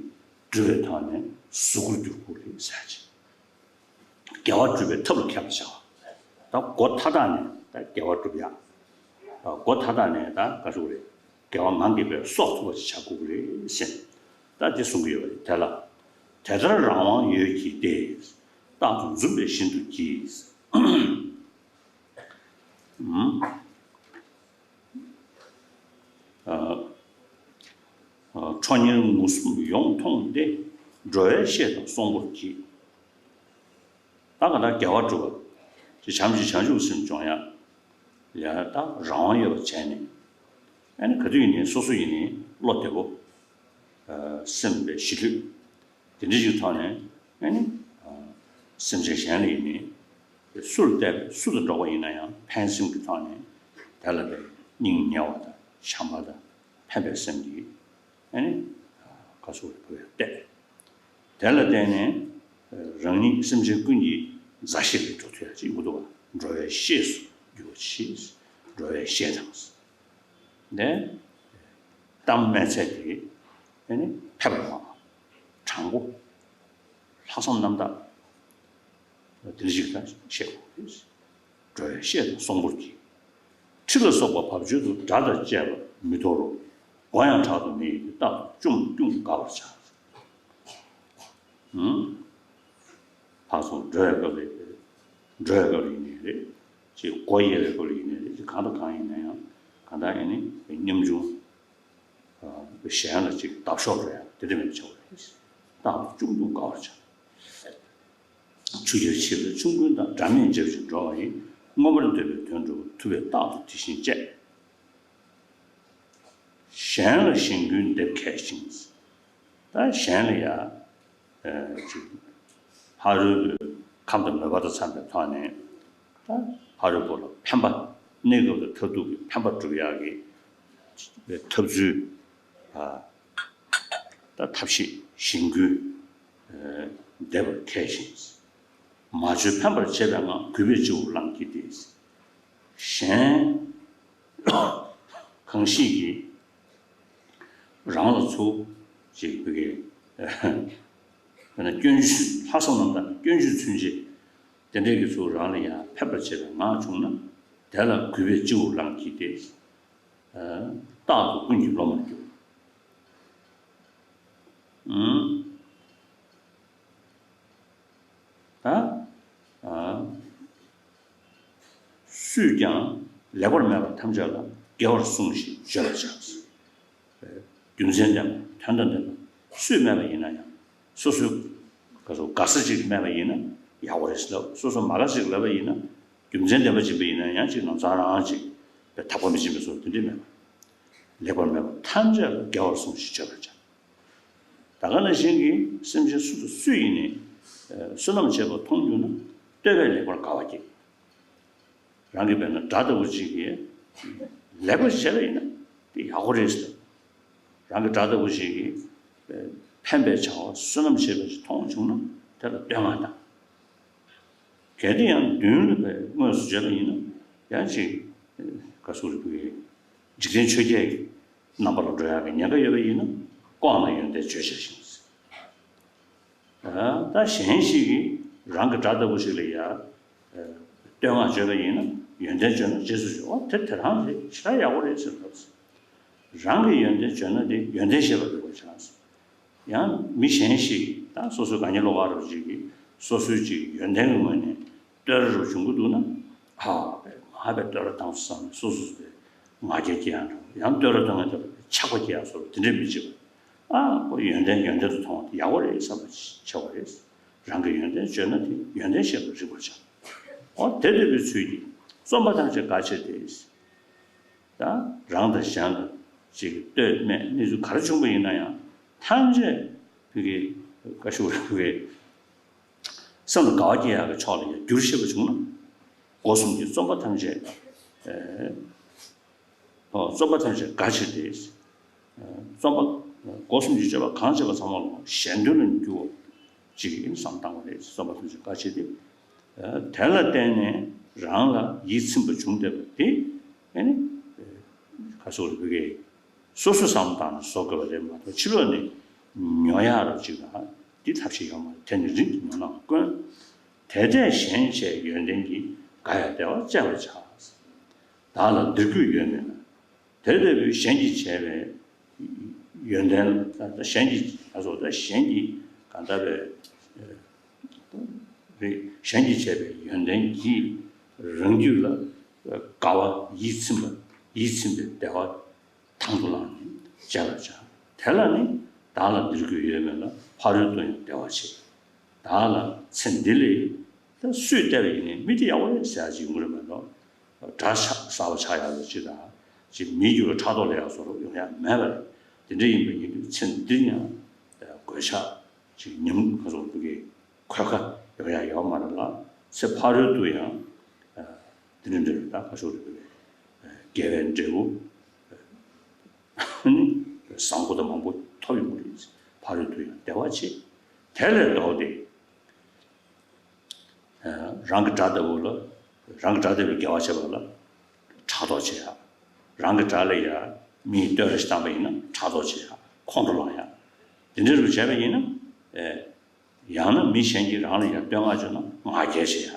སྒྲུབ་པའི་ཐོག་ནས་གཟུགས་སྐུར་བསྒྱུར་དགོས་རེད་ཟེར་ཅིག་དགེ་བ་སྒྲུབ་པའི་ཐབས་ལ་མཁས་པར་བྱ་བ། ད་སྒོ་མཐའ་དག་ནས་ད་དགེ་བ་སྒྲུབ་ཡག་སྒོ་མཐའ་དག་ནས་ད་ག་ཚོད་རེད། དགེ་བ་མང་གིས་པའི་གསོག་ཐུབ་པ་ཞིག་བྱ་དགོས་ཀྱི་རེད་ཟེར། ད་འདི་གསུང་གི་ཡོད་པ་རེད། དེ་ལ། དེ་ལྟར་རང་དབང་ཡོད་ཀྱིས་ཏེ། རྟག་ཏུ་འཛུམ་པས་བཞིན་དུ་གྱིས། ཨ། ཨ། ཁྲོ་གཉེར་མུན་གསུམ་ཡོངས་མཐོང་སྟེ། འགྲོ་བའི་བཤེས་དང་གསོང་པོར་གྱིས། ད་ག་ད་དགེ་བ་སྒྲུབ་པ། ཅེས་བྱམས་ཤིང་བྱང་ཆུབ་སེམས་སྦྱོང་ཡག་ཡ་ད་རང་དབང་ཡོད་པ་བྱས་ནས། ཨ་ནི་ག་དུས་ཡིན་ནའི་སོ་སོ་ཡིན་ནའི་བློ་བདེ་པོ། ཨ། སེམས་པའི་ཞི་ལྷོད། དེ་འདྲ་ཞིག་ཐོག་ནས་ཨ་ནི། ཨ། སེམས་ཅན་གཞན་ལ་ཡིན་ནའི། སུར་བལྟས་པའི་སུ་དང་འགྲོགས་པ་ཡིན་ན་ཡང་ཕན་སེམས་ཀྱི་ཐོག་ནས་དེ་ལ་དཔེ་སྙིང་ཉེ་བ་དང་བྱམས་པ་དང་ཕན་པའི་སེམས་ཀྱིས་ཨ་ནི་ག་ཚོད་བསྟེན། དེ་ལ་བརྟེན་ནས་རང་ཉིད་སེམས་ཅན་ཀུན་གྱི་མཛའ་བཤེས་སུ་འགྲོ་ཐུབ་ཡག་ཅིག་ཡོང་གི་འདུག་བ། འགྲོ་བའི་བཤེས་སུ་འགྱུར་བ་ཞེས། འགྲོ་བའི་བཤེས་དང་། ནས་གཏམ་སྨྲས་ཚད་དེ་ཨ་ནི་ཕལ་པ་མ། དྲང་པོ། ལྷག་བསམ་རྣམ་དག་དེ་འདྲ་ཞིག་དང་བཤད་དགོས། འགྲོ་བའི་བཤེས་དང་གསོང་པོར་གྱིས། ཁྲི་ལ་སོགས་པ་བབ་ཅོལ་དུ། དགྲ་དང་བཅས་པ་མི་དོར་རོ། མགོ་ཡང་དྲག་ཏུ་མི་གཡེང་སྟེ། རྟག་ཏུ་ཅུང་ཅུང་དགའ་བར་བྱ། ཧུམ། ཕར་ཚུར་འགྲོ་བའི་སྐབས་ལ་འགྲོ་བའི་སྐབས་ལ་ཡིན་ནའི་རེད། ཅིག་སྒོ་དབྱེ་བའི་སྐབས་ལ་ཡིན་ནའི་རེད། ཅིག་གང་དང་གང་ཡིན་ན་ཡང་གང་ལྟར་ཡིན་ནའི་ཉམ་ཆུང་། ཨ། གཞན་ལ་ཅིག་བརྡབ་ཤོག་འགྲོ་ཡ་དེ་འདྲ་མེད་པ་བྱ་བ་རེད། རྟག་ཏུ་ཅུང་ཅུང་དགའ་བར་བྱ། ཆུ་རྒྱུན་ཆེ་ལ་ཆུང་ཀུན་དང་། སྒྲ་མེད་འཇབ་ཅིང་འགྲོ་བ་ཡི། མངོན་པར་འདོད་པའི་དོན་སྒྲུབ་ཐུབ་པས། རྟག་ཏུ་དེ་བཞིན་སྤྱད། གཞན་ལ་གཞན་ཀུན་འདེབས་མཁས་ཤིང་། ད་གཞན་ལ་ཡ། ཨ། ཅིག་ཕ་རོལ་པོའི་ཁམས་དང་མོས་པ་དང་འཚམས་པའི་ཐོག་ནས། ད་ཕ་རོལ་པོ་ལ་ཕན་པ། གནས་སྐབས་དང་མཐར་ཐུག་གི་ཕན་པ་སྒྲུབ་ཡག་གི་ཐབས་ཚུལ། ཨ། ད་ཐབས་ཤེས་གཞན་ཀུན་འདེབས་པར་མཁས་ཤིང་། མ་བཅོལ་ཕན་པར་བྱེད་པའི་ངང་། གུས་པས་སྤྱི་བོར་བླངས་ཀྱིས་ཏེ། གཞན་གང་ཞིག་གིས་རང་ལ་ཚུར་ཅིག་བུ་གའི་དཔེར་ན་སྐྱོན་བརྗོད། ལྷག་བསམ་རྣམ་དག་སྐྱོན་བརྗོད་ཚུན་ཆད་དེ་འདྲའི་གི་ཚུར་རང་ལ་ཡང་ཕན་པར་བྱེད་པའི་ངག་བྱུང་ན། དེ་ལ་གུས་པས་སྤྱི་བོར་བླངས་ཀྱིས་ཏེ། རྟག་ཏུ་ཀུན་གྱིས་རློམ་པར་འགྱུར། ཨུམ། ད། ཨ། སུས་ཀྱང་ལེགས་པར་སྨྲས་པ་ཐམས་ཅད་ལ། དགེ་བར་གསུངས་ཤིང་བརྗོད་པར་བྱ། རྒྱུ་མཚན་ལྡན་པ་དོན་དང་ལྡན་པ་སུས་སྨྲས་པ་ཡིན་ན་ཡང་། སོ་སོའི་ག་ཚོད་དགའ་ས་ཅིག་སྨྲས་པ་ཡིན་ན་ཡག་པོ་རེད་ཟེར་ལབ། སོ་སོ་མ་དགའ་ས་ཅིག་ལབ་པ་ཡིན་ན། རྒྱུ་མཚན་ལྡན་པ་ཅིག་སྨྲས་པ་ཡིན་ན་ཡང་ཅིག་ནམ་སང་རང་ཅིག་དཔེ་ཐག་པ་མི་ཆོད་པའི་བཟོ་འདྲ་དེ་འདྲས་སྨྲས་པ། ལེགས་པར་སྨྲས་པ་ཐམས་ཅད་ལ། དགེ་བར་གསུངས་ཤིང་བརྗོད་པར་བྱ། ད་ག་ནང་བཞིན་གྱི་སེམས་ཅན་སུ་དང་སུ་ཡིན་ནའི་བསོད་ནམས་བྱས་པ་མཐོང་གྱུར་ན། བསྟོད་པས་ལེགས་པར་དགའ་བ་བསྐྱེད། རང་གི་དཔེར་ན་དགྲ་ལྟ་བུ་ཅིག་གིས་ལེགས་པ་བྱས་པ་ཡིན་ན་དེ་ཡག་པོ་རེད་ཟེར། རང་གི་དགྲ་ལྟ་བུ་ཞིག་གིས་ཕན་པའི་བྱ་བ་བསོད་ནམས་ཆེ་བ་ཞིག་མཐོང་བྱུང་ན་དེ་ལ་བསྟོད་བསྔགས་དང་། གལ་ཏེ་ཡང་མདུན་ལ་དངོས་སུ་བྱས་པ་ཡིན་ན་ཡང་ཅིག་ག་ཟེར་དགོས་རེད། འཇིག་རྟེན་ཆོས་བརྒྱད་ཀྱི་རྣམ་པ་ལ་འགྲོ་ཡག་གི་ཉེན་ཁ་ཡོད་པ་ཡིན་ན་ལྐོག་ནས་ཡོན་ཏན་བརྗོད་བྱ་ཞིག་ད་གཞན་ཞིག་གིས་རང་གི་དགྲ་ལྟ་བུ་ཞིག་ལ་ཡ་བསྟོད་བསྔགས་བརྗོད་པ་ཡིན་ན་ཡོན་ཏན་བརྗོད་ན་རྗེས་སུ་འཇུག་འོ་དེ་དེ་རང་རེད། ཞེ་དྲག་ཡག་པོ་རེད་ཟེར་སྐབས་སུ། རང་གི་ཡོན་ཏན་བརྗོད་ན་དེ་ཡོན་ཏན་ཤེས་པ་རེད་པ་ཆགས་སོ། ཡང་མི་གཞན་ཞིག་ད་སོ་སོའི་དགའ་ཉེ་བློ་དགའ་རབ་ཅིག་གིས་སོ་སོའི་ཅིག་ཡོན་ཏན་གྱི་ངོས་ནས་བསྟོད་ར་རུ་བྱུང་གི་འདུག་ན། ཧ་པས་ང་པས་བསྟོད་ར་བཏང་སོང་བསམ་ནས་སོ་སོ་སོ་པས་ང་རྒྱལ་སྐྱེ་ཡང་འགྲོ། ཡང་བསྟོད་ར་བཏང་ཡང་དེ་ལ་ཆགས་པ་སྐྱེ་ཡང་སོགས་དེ་འདྲས་མི་བྱེད་པ། ཨ་ཁོ་ཡོན་ཏན་ཡོན་ཏན་དུ་མཐོང་བ་དེ་ཡག་པོ་རེད་བསམ་པ་ཆེ་བ་རེད། རང་གི་ཡོན་ཏན་བརྗོད་ན་དེ་ཡོན་ཏན་ཤེས་པར་རིག་པར་བྱ། འོ་དེ་འདོད་པའི་ཚུལ་གྱིས་རྩོམ་པ་ཐམས་ཅད་དགའ་ཕྱིར་ཏེ། ད་རང་དང་གཞན་ལ་ཅིག་བསྟོད་སྨད་གནས་ཚུལ་ག་རེ་བྱུང་བ་ཡིན་ན་ཡང་ཐམས་ཅད་བུ་གའི་བཀའ་ཤོག་བུ་གའི་སེམས་ལ་དགའ་བ་སྐྱེ་ཡག་གི་ཕྱོགས་ལ་ཡང་འགྱུར་ཤེས་པ་བྱུང་ན། སྒོ་གསུམ་གྱི་རྩོམ་པ་ཐམས་ཅད་ཨོ་རྩོམ་པ་ཐམས་ཅད་དགའ་ཕྱིར་ཏེ། རྩོམ་པ་སྒོ་གསུམ་གྱི་སྤྱོད་པ་གང་བྱེད་པ་ཚང་མ་ལ་གཞན་དོན་ལ་འགྱུར་བ་ཅིག་ཡིན་བསམ་བཏང་བ་རེད། རྩོམ་པ་ཐམས་ཅད་དགའ་ཕྱིར་ཏེ། དེ་ལ་བརྟེན་ནས་རང་ལ་ཡིད་ཚིམ་པ་བྱུང་བསྡད་པ་དེ་ཨ་ནི་ག་ཟེར་དགོས་རེད། སོ་སོ་བསམ་བཏང་ནས་བཟོ་དགོས་པ་རེད་མ་གཏོགས་ཕྱི་ལོགས་ནས་ཉོ་ཡག་རོ་ཅིག་ལ་འདི་ཐབས་ཤེས་ཡོད་མ་རེད། དེ་ནི་རིན་གྱིས་ཉོ་ན་དཀོན། དེ་འདྲས་གཞན་བྱས་ཡོན་ཏན་གྱིས་དགའ་ཡང་བདེ་བ་སྤྱད་པར་བྱ། བདག་ལ་འདིར་རྒྱུ་ཡོད་མེད་ན། དེ་ལྟ་བུའི་གཞན་གྱིས་བྱས་པའི་ཡོན་ཏན་ལ་གཞན་གྱིས་ཨ་སོ་ད་གཞན་གྱིས་གང་ལྟར་བའི་རེད། གཞན་གྱིས་བྱས་པའི་ཡོན་ཏན་གྱིས་རང་རྒྱུད་ལ་དགའ་བ་ཡིད་ཚིམ་པ་ཡིད་ཚིམ་པའི་བདེ་བ་དང་དུ་བླངས་ནས་སྤྱད་པར་བྱ། དེ་ལ་ནི་བདག་ལ་འདིར་རྒྱུ་ཡོད་མེད་ལ་ཕ་རོལ་ཏུ་ཡང་བདེ་བ་ཆེ། བདག་ལ་ཚེ་འདི་ལས་ད་སུས་བལྟས་པ་ཡིན་ནའི་མི་དེ་ཡག་པོ་རེད་ཟེར་ཡག་ཅིག་ཡོང་གི་རེད་མ་གཏོགས། དགྲ་ཆགས་ཟ་བ་ཆགས་ཡག་ལ་ཅི་དང་ཅིག་མིའི་རྒྱུད་ལ་ཕྲག་དོག་ལས་ཡག་བཟོ་རོགས་ཡོང་ཡག་མེད་པ་རེད། དེ་འདྲ་ཡིན་པ་ཡིན་དུས་ཚེ་འདིར་ཡང་གོད་ཆག་ཅིག་ཉམས་ག་ཚོད་འདུག་གི་འཁོས་ཁ་ཡོང་ཡག་ཡོད་མ་རེད་ལ། ཚེ་ཕ་རོལ་ཏུ་ཡང་དེ་འདྲ་འདྲ་རེད། ད་ག་ཤོག་རེད་པས་དགེ་བའི་འབྲས་བུ་བཟང་པོ་དང་མང་པོ་ཐོབ་ཡོང་གི་རེད། ཕ་རོལ་ཏུ་ཡང་བདེ་བ་ཆེ། དེ་ལས་ལྡོག་སྟེ། རང་གི་དགྲ་ལྟ་བུ་ལ་རང་གི་དགྲ་ལྟ་བུའི་དགེ་བ་བྱེད་པ་ལ་ཕྲག་དོག་བྱེད་ཡག་རང་གི་དགྲ་ལ་ཡ་མིའི་བསྟོད་ར་ཞིག་བཏང་པ་ཡིན་ན་ཕྲག་དོག་བྱེད་ཡག་ཁོང་ཁྲོ་ལངས་ཡག་དེ་འདྲ་རུ་བྱས་པ་ཡིན་ན། ཡང་ན་མི་གཞན་གྱིས་རང་ལ་ཡ་བསྟོད་བསྔགས་བྱས་ན་ང་རྒྱལ་བྱེད་ཡག་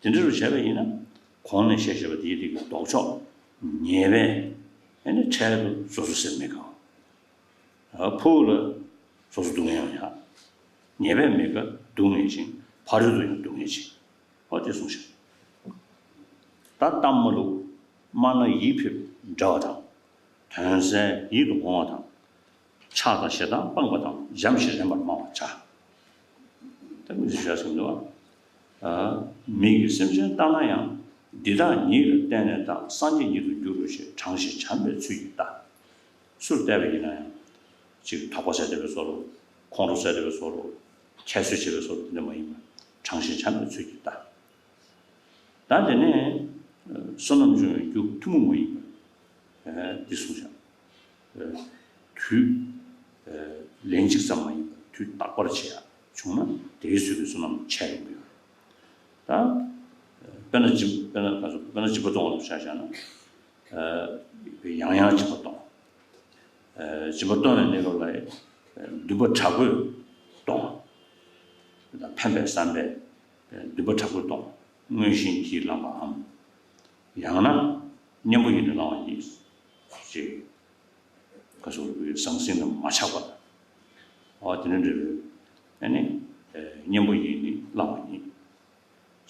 དེ་འདྲ་རུ་བྱས་པ་ཡིན་ན། གོང་ནས་བཤད་བཞག་པ་དེའི་རིགས་ཀྱི་ལྡོག་ཕྱོགས་ཉེས་པས་ཨ་ནི་འཕྲལ་དུ་སོ་སོ་སེམས་མི་དགའ། ཕུགས་ལ་སོ་སོ་སྡུག་བསྔལ་ཡོང་ཡག་ཉེས་པས་མི་དགའ་སྡུག་བསྔལ་ཅིང་ཕ་རོལ་ཏུ་ཡང་སྡུག་བསྔལ་ཅིང་། ཨོ་དེ་གསུངས་ཤིང་། ད་གཏམ་མ་ལུག་སྨྲ་ན་ཡིད་ཕེབས་འདྲ་བ་དང་། དོན་གསལ་ཡིད་དུ་འོང་བ་དང་། ཕྱག་དང་ཞེ་སྡང་སྤངས་པ་དང་། འཇམ་ཞིང་རན་པར་སྨྲ་བར་བྱ། ད་མི་ཚེ་ཞག་ཟིན་འདུག་ཨ། མིག་གིས་སེམས་ཅན་བལྟ་ན་ཡང་། འདི་དག་ཉིད་ལ་བརྟེན་ནས་བལྟ། སངས་རྒྱས་ཉིད་དུ་འགྱུར་རོ་ཞེས། དྲང་ཞིང་བྱམས་པའི་ཚུལ་གྱིས་བལྟ། སུར་བལྟས་པ་ཡིན་ན་ཡང་། ཅིག་དོགས་པ་ཟེར་བསྡད་པའི་བཟོ་འདྲ། ཁོང་ཁྲོ་ཟེར་བསྡད་པའི་བཟོ་འདྲ། ཁྱད་གསོད་བྱེད་པའི་བཟོ་འདྲ་དེ་འདྲ་མ་ཡིན་པར་དྲང་ཞིང་བྱམས་པའི་ཚུལ་གྱིས་བལྟ། ད་དེ་ནས་བསོད་ནམས་འབྱུང་བའི་རྒྱུ་ཐུན་མོང་མ་ཡིན་པ་འདི་གསུངས་ཤག་དུས་ལན་གཅིག་ཙམ་མ་ཡིན་པར་དུས་རྟག་པར་བྱེད་ཡག་བྱུང་ན་དེའི་ཚུལ་གྱིས་བསོད་ནམས་ཆེ་ཡོང་གི་ཡོད། ད་དཔེར་ན་སྦྱིན་དཔེར་ན་ག་ཚོད་དཔེར་ན་སྦྱིན་པ་གཏོང་བ་ལ་ཆ་བཞག་ན། ཡང་ཡང་སྦྱིན་པ་གཏོང་། སྦྱིན་པ་གཏོང་བའི་གནས་སྐབས་ལ་འདུན་པ་དྲག་པོས་གཏོང་བ། ཕན་པའི་བསམ་པས་འདུན་པ་དྲག་པོས་གཏོང་བ། དངོས་གཞན་གྱིས་བླངས་པའམ། ཡང་ན་གཉེན་པོ་ཡིས་ནི་བླངས་པ་ཉིད་ཅེས། ག་ཚོད་ཟང་ཟིང་ལ་མ་ཆགས་པ། འོ་དེ་འདྲ་འདྲ་བའི་ཨ་ནི་གཉེན་པོ་ཡིས་ནི་བླངས་པ་ཉིད།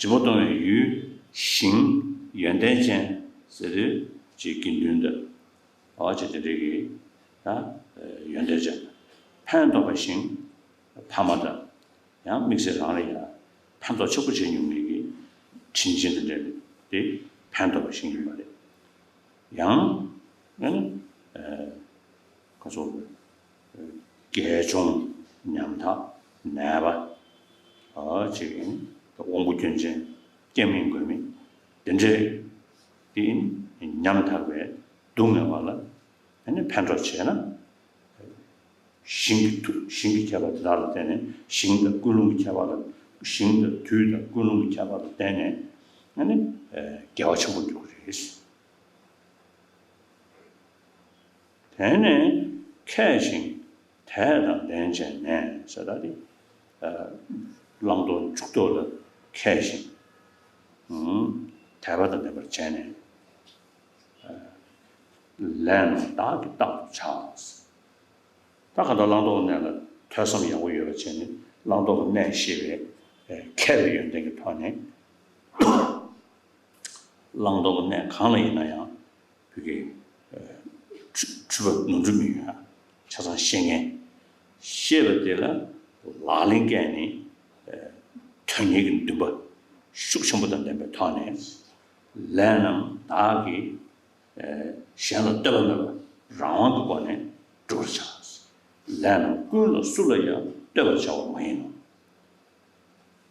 སྦྱིན་པ་གཏོང་བའི་ཡུལ་ཞིང་ཡོན་ཏན་ཅན་ཟེར་དུས་ཀྱི་དགེ་འདུན་དང་། འོ་ཅེས་དེ་འདྲའི་གི་ཡོན་ཏན་ཅན། ཕན་འདོགས་པ་ཞིང་ཕ་མ་དང་། ཡང་དམིགས་བསལ་རང་ལ་ཡང་ཕན་ཐོགས་ཆེན་པོ་བྱེད་མྱོང་མཁན་གྱི་དྲིན་ཅན་དེ་འདྲ་དེ་ཕན་འདོགས་པ་ཞིང་ཡིན་པ་རེད། ཡང་ཨ་ནི་ག་ཚོད་དགེ་སྦྱོང་ཉམ་ཐག་ནད་པ་ཅིག་ཡིན། དབང་པོ་སྐྱོན་ཅན་སྐྱེ་མེད་མགོན་མེད་དེ་འདྲའི་ དེ་ཉམ་ཐག་པའི་སྡུག་བསྔལ་བ་ལ་ཨ་ནི་ཕན་གྲོགས་བྱས་ན། ཞིང་གི་མཐུ་ཞིང་གི་ཁྱད་པར་དེ་དག་ལ་བརྟེན་ནས། ཞིང་དང་ཀུན་སློང་གི་ཁྱད་པར་ལ། ཞིང་དང་དུས་དང་ཀུན་སློང་གི་ཁྱད་པར་ལ་བརྟེན་ནས་ཨ་ནི་དགེ་བ་ཆེན་པོ་འགྲུབ་ཀྱི་རེད། དེ་ནས་མཁས་ཤིང་དད་དང་ལྡན་བྱས་ནས་ཟེར་ད་དེ། བླང་དོར་འཇུག་ལྡོག་ལ་མཁས་ཤིང་། དད་པ་དང་ལྡན་པར་བྱས་ནས། ལས་རྣམས་བདག་གིས་རྟག་ཏུ་བྱ། ད་གང་ལྟར་བླང་དོར་གནས་ལ་ཐོས་བསམ་ཡག་པོ་ཡོད་པ་བྱས་ནས། བླང་དོར་གནས་ཤེས་པའི་མཁས་པའི་ཡོན་ཏན་གྱི་ཐོག་ནས། བླང་དོར་གནས་གང་ལ་ཡིན་ན་ཡང་བོད་ཀྱི་འཁྲུལ་པ་ནོར་འཁྲུལ་མི་ཡོང་ཡ། ཆ་ཚང་ཤེས་མཁན། ཤེས་པ་དེ་ལ་ལག་ལེན་བཀལ་ནས་དོན་གཉེར་གྱི་འདུན་པ་ཤུགས་ཆེན་པོ་དང་ལྡན་པའི་ཐོག་ནས། ལས་རྣམས་བདག་གིས་གཞན་ལ་ལྟོས་པ་མེད་པར་རང་དབང་གི་སྒོ་ནས་སྒྲུབ་པར་བྱ། ལས་རྣམས་ཀུན་ལ་སུ་ལ་ཡང་ལྟོས་པར་བྱ་བ་མ་ཡིན་ནོ།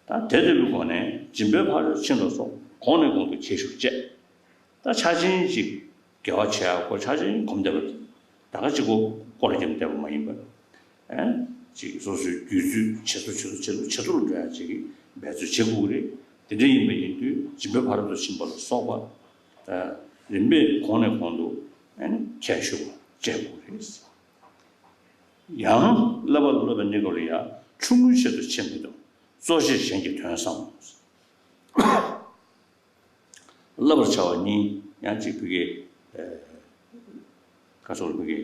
ད་དེ་ལྟ་བུའི་སྒོ་ནས་སྦྱིན་པའི་ཕ་རོལ་ཕྱིན་ལ་སོགས་གོང་ནས་གོང་དུ་ཁྱད་ཞུགས་བཅས། ད་ཆ་ཆེན་ཅིག་དགེ་བ་བྱེད་ཡག་གོ་ཆ་ཆེན་གོམས་བསྡད་པ་དེ་ད་ག་གཅིག་པོ་སྐོར་ར་བརྒྱབ་བསྡད་པ་མ་ཡིན་པར། ཨན། ཅིག་སོ་སོའི་རྒྱུད་ཚུལ་ཆེད་དུ་ཆེད་དུ་ཆེད་དུ་ཆེད་དུ་འགྲོ་ཡ་ཅིག་འབད་རྩོལ་བྱེད་དགོས་ཀྱི་རེད། དེ་འདྲ་ཡིན་པ་ཡིན་དུས་སྦྱིན་པའི་ཕ་རོལ་ཏུ་ཕྱིན་པ་ལ་སོགས་པ། རིམ་པས་གོང་ནས་གོང་དུ་ཨན་ཁྱད་ཞུགས་བཅས་དགོས་ཀྱི་རེད། ཡང་བསླབ་པ་ལ་སློབ་པའི་གནས་སྐབས་ལ་ཡང་ཆུང་ངུའི་ཆེད་དུ་ཆེ་མི་གཏོང་། གཙོ་ཆེར་གཞན་གྱི་དོན་བསམ། བསླབ་པར་བྱ་བ་གཉིས། ཡང་གཅིག་བོད་ཀྱི་ཁ་སོགས་བོད་ཀྱི་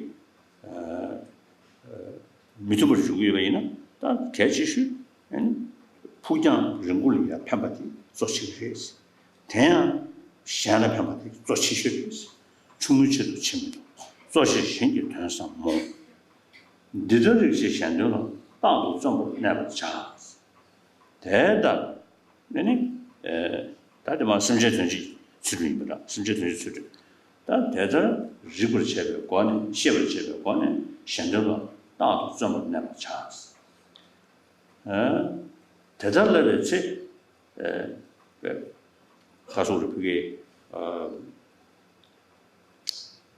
མི་མཐུན་པར་འཇུག་ཡོད་པ་ཡིན་ན། ད་གལ་ཆེ་ཤོས་ཕུགས་རྒྱང་རིང་པོ་ལ་ཡང་ཕན་པ་དེ་གཙོ་ཆེ་གི་རེད། དེ་ཡང་གཞན་ལ་ཕན་པ་དེ་གཙོ་ཆེ་ཤོས་རེད། ཆུང་ངུའི་ཆེད་དུ་ཆེ་མི་གཏོང་། གཙོ་ཆེར་གཞན་གྱི་དོན་བསམ་མོ། འདི་ལྟར་རིགས་ཆད་གཞན་དོན་ལ། རྟག་ཏུ་བརྩོན་པར་གནས་པར་བྱ། དེ་ལྟར། ནི་ནི། ད་དེ་མ་སེམས་ཅན་དོན་བྱེད་ཚུལ་ཁྲིམས་ཡིན་པ་འདྲ། སེམས་ཅན་དོན་བྱེད་ཚུལ་ཁྲིམས། ད་དེ་ལྟར་རིག་པར་བྱེད་པའི་སྒོ་ནས། ཤེས་པར་བྱེད་པའི་སྒོ་ནས་གཞན་དོན་ལ་རྟག་ཏུ་བརྩོན་པར་གནས་པར་བྱ། དེ་ལྟར་བསླབ་པའི་ཚེ། ཁ་སོགས་རིག་པའི་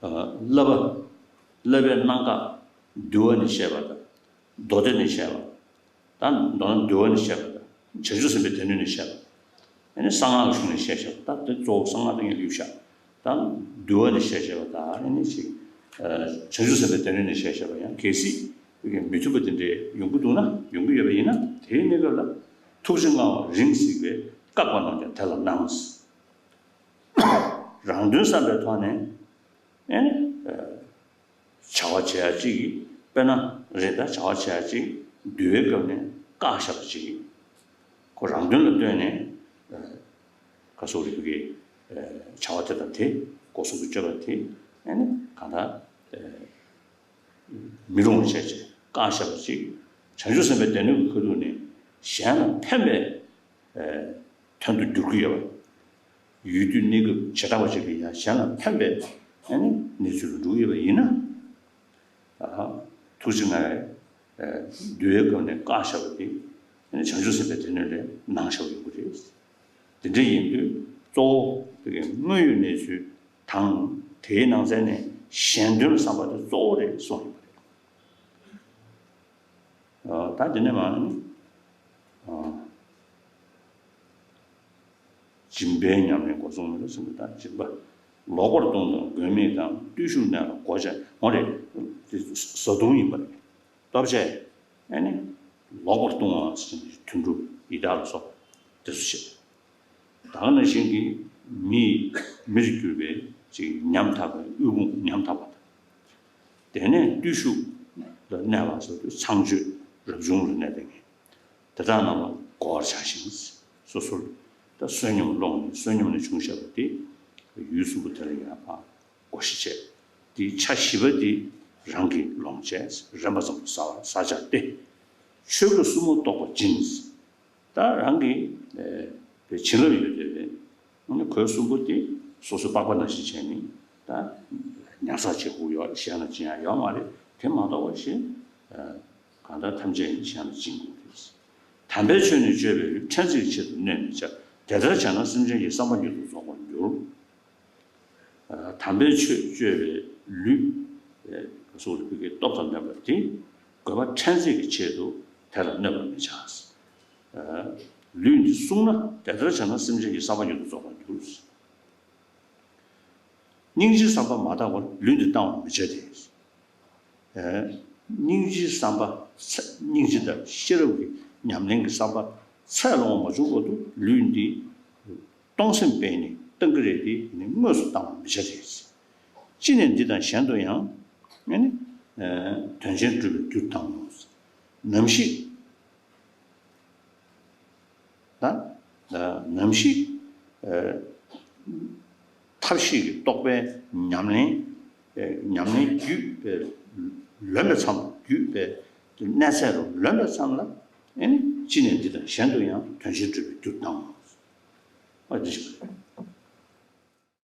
བསླབ་པ། བསླབ་པའི་གནད་འགག་འདུལ་བ་ནས་བཤད་པ་དང་། མདོ་སྡེ་ནས་བཤད་པ། ད་མདོར་ན་འདུལ་བ་ནས་བཤད་པ་དང་། བྱང་ཆུབ་སེམས་དཔའི་སྡེ་སྣོད་ནས་བཤད་པ། ཨ་ནི་གསང་སྔགས་ཀྱི་གཞུང་ནས་བཤད་བཤད་པ། ད་དེ་གཙོ་བོ་གསང་སྔགས་དེ་ངས་ལུས་བཤད། ད་འདུལ་བ་ནས་བཤད་བཤད་པ་དང་། ཨ་ནི་ཅིག་བྱང་ཆུབ་སེམས་དཔའི་སྡེ་སྣོད་ནས་བཤད་བཤད་པ། ཡང་གལ་སྲིད་མི་མཐུན་པ་དེ་འདྲའི་ཡོང་གི་འདུག་ན། ཡོང་གི་ཡོད་པ་ཡིན་ན། དེའི་གནས་སྐབས་ལ་ཐུགས་རྗེ་མངའ་བ་རིང་གཟིགས་པས། བཀག་པ་རྣམས་ཀྱང་དེ་ལ་སྣང་། རང་དོན་བསམ་པའི་ཐོག་ནས། ཨ་ནི། བྱ་བ་བྱེད་ཡ་གཅིག་གིས། དཔེར་ན་རེད། ད་བྱ་བ་བྱེད་ཡ་གཅིག་འདུལ་བའི་སྐབས་ནས་བཀག་བཞག་པ་གཅིག་གིས། ཁོ་རང་དོན་ལ་ལྟོས་ནས། ཁ་སོགས་རིག་པའི་བྱ་བ་དེ་དང་དེ། སྒོ་གསུམ་གྱི་སྤྱོད་པ་དེ། ཨ་ནི་གང་ལྟར་མི་རུང་བ་བྱས་བྱས་བཀག་བཞག་པ་གཅིག། བྱང་ཆུབ་སེམས་དཔའི་སྡེ་སྣོད་ཀྱི་ཁ་ཐུག་ནས་གཞན་ལ་ཕན་པའི་དོན་དུ་འགྱུར་གྱི་ཡོད་པ། ཡུལ་དུས་གནས་སྐབས་བྱེ་བྲག་པ་ཅིག་ལ་ཡང་གཞན་ལ་ཕན་པའི་ཨ་ནི་གནས་ཚུལ་ལ་འགྲོ་གི་ཡོད་པ་ཡིན་ན། ཨ་ཧ། ཐུགས་རྗེ་མངའ་བས་འདུལ་བའི་སྐབས་ནས་བཀག་བཞག་པ་དེ། ཨ་ནི་བྱང་ཆུབ་སེམས་དཔའི་སྡེ་སྣོད་ལ་སྣང་བཞག་པ་ཡོང་གི་རེད། དེ་འདྲ་ཡིན་དུས་གཙོ་བོ་དེ་གའི་དངོས་ཡོད་གནས་ཚུལ་དང་། དེའི་ནང་ཚན་ནས་གཞན་དོན་ལ་བསམ་པ་དེ་གཙོ་བོ་རེད་གསུངས་ཡོད་པ་རེད། ད་དེ་ནས་མར་ནི། སྦྱིན་པའི་ཉམས་ལེན་སྒོ་གསུམ་ལ་སོགས་པ་དང་། སྦྱིན་པ་ལོག་པར་ལྟུང་དང་། མགོན་མེད་དང་། བརྟུལ་ཞུགས་གནས་ལ་གོ་ཆ། འོ་རེད། དེ་བཟའ་བཏུང་ཡིན་པ་རེད། ལྟོ་ཆས། ཨ་ནི་ལོག་པར་ལྟུང་བ་ཟེར་ནས་དུད་འགྲོ་ཡི་དྭགས་ལ་སོགས་དེ་ཚོ་བྱེད། ད་ག་ནང་བཞིན་གྱི་མི་མིར་གྱུར་པའི་ཅིག་ཉམ་ཐག་པའི་དབུལ་ཕོངས་ཉམ་ཐག་པ་དང་། དེ་ནས་བརྟུལ་ཞུགས་ལ་གནས་པ་ཟེར་དུས་ཚངས་སྤྱོད་རབ་བྱུང་ལ་གནས་པའི་ངེས། དེ་དག་རྣམས་ལ་གོ་བར་བྱ་ཞིང་། སོ་སོར་ད་བསོད་སྙོམས་སློང་ནས། བསོད་སྙོམས་ལས་བྱུང་བཞག་པ་དེ་ཡུལ་གསུམ་པོ་དེ་ལ་ཡང་ཕར་བགོ་བཤའ་བྱས། དེའི་ཆ་བཞི་པ་དེ་རང་གིས་ལོངས་སྤྱད། རན་པ་ཙམ་དུ་ཟ་བར་ཟ་བྱ་སྟེ། ཆོས་གོས་གསུམ་པོ་གཏོགས་པ་སྦྱིན། ད་རང་གི་ཨེ་བྱིན་རླབས་ཡོད་བསྡད་པའི་ཨ་ནི་གོས་གསུམ་པོ་དེ་སོ་སོའི་པགས་པ་ནང་བཞིན་བྱས་ནས། ད་ཉར་ཚགས་བྱེད་དགོས་ཡོད། གཞན་ལ་སྦྱིན་ཡ་ཡོད་མ་རེད། དེ་མ་གཏོགས་པ་ཞིག་ཨ་གང་ལྟར་ཐམས་ཅད་ནི་གཞན་ལ་སྦྱིན་དགོས་རེད། དམ་པའི་ཆོས་ནི་སྤྱོད་པའི་ལུས། ཕྲན་ཚེགས་ཀྱི་ཆེད་དུ་གནོད་མི་བྱ། དེ་ལྟར་བྱས་ན་སེམས་ཅན་གྱི་བསམ་པ་མྱུར་དུ་རྫོགས་པར་འགྱུར། དམ་པའི་ཆོས་སྤྱོད་པའི་ལུས་སོགས་ལ་བོད་ཀྱི་སྟོབས་དང་ལྡན་པ་དེ་དགོས་པ་ཕྲན་ཚེགས་ཀྱི་ཆེད་དུ་དེ་ལ་གནོད་པར་མི་བྱ། ལུས་འདི་བསྲུངས་ན་དེ་ལྟར་བྱས་ན་སེམས་ཅན་གྱི་བསམ་པ་མྱུར་དུ་རྫོགས་པར་འགྱུར། སྙིང་རྗེའི་བསམ་པ་མ་དག་པར་ལུས་འདི་བཏང་བར་མི་བྱ་སྟེ། སྙིང་རྗེའི་བསམ་པ་ཚད། སྙིང་རྗེ་དང་ཤེས་རབ་ཀྱི་ཉམས་ལེན་གྱི་བསམ་པ་ཚད་ལོངས་མ་བྱུང་བར་དུ་ལུས་འདི་གཏོང་སེམས་སྤེལ་ནས་གཏང་གི་རེད་དེ་ནི་དངོས་སུ་བཏང་བར་མི་བྱ་སྟེ། ཅི་ནས་འདི་དང་གཞན་དུ་ཡང་ནི་དོན་ཆེན་སྒྲུབ་པའི་རྒྱུར་བཏང་ངོ་། ནམ་ཞིག་ད་ནམ་ཞིག་ཐབས་ཤེས་ཀྱི་རྟོག་པའི་ཉམས་ལེན། ཉམས་ལེན་བརྒྱུད་པའི་ལོན་པའི་མཚམས་བརྒྱུད་པའི་གནས་ཚད་རུ་ལོན་པའི་མཚམས་ལ་ཨེ་ནི་ཅི་ནས་འདི་དང་གཞན་དུ་ཡང་དོན་ཆེན་སྒྲུབ་པའི་རྒྱུར་བཏང་ངོ་། ཨ་འདི་ཞིག་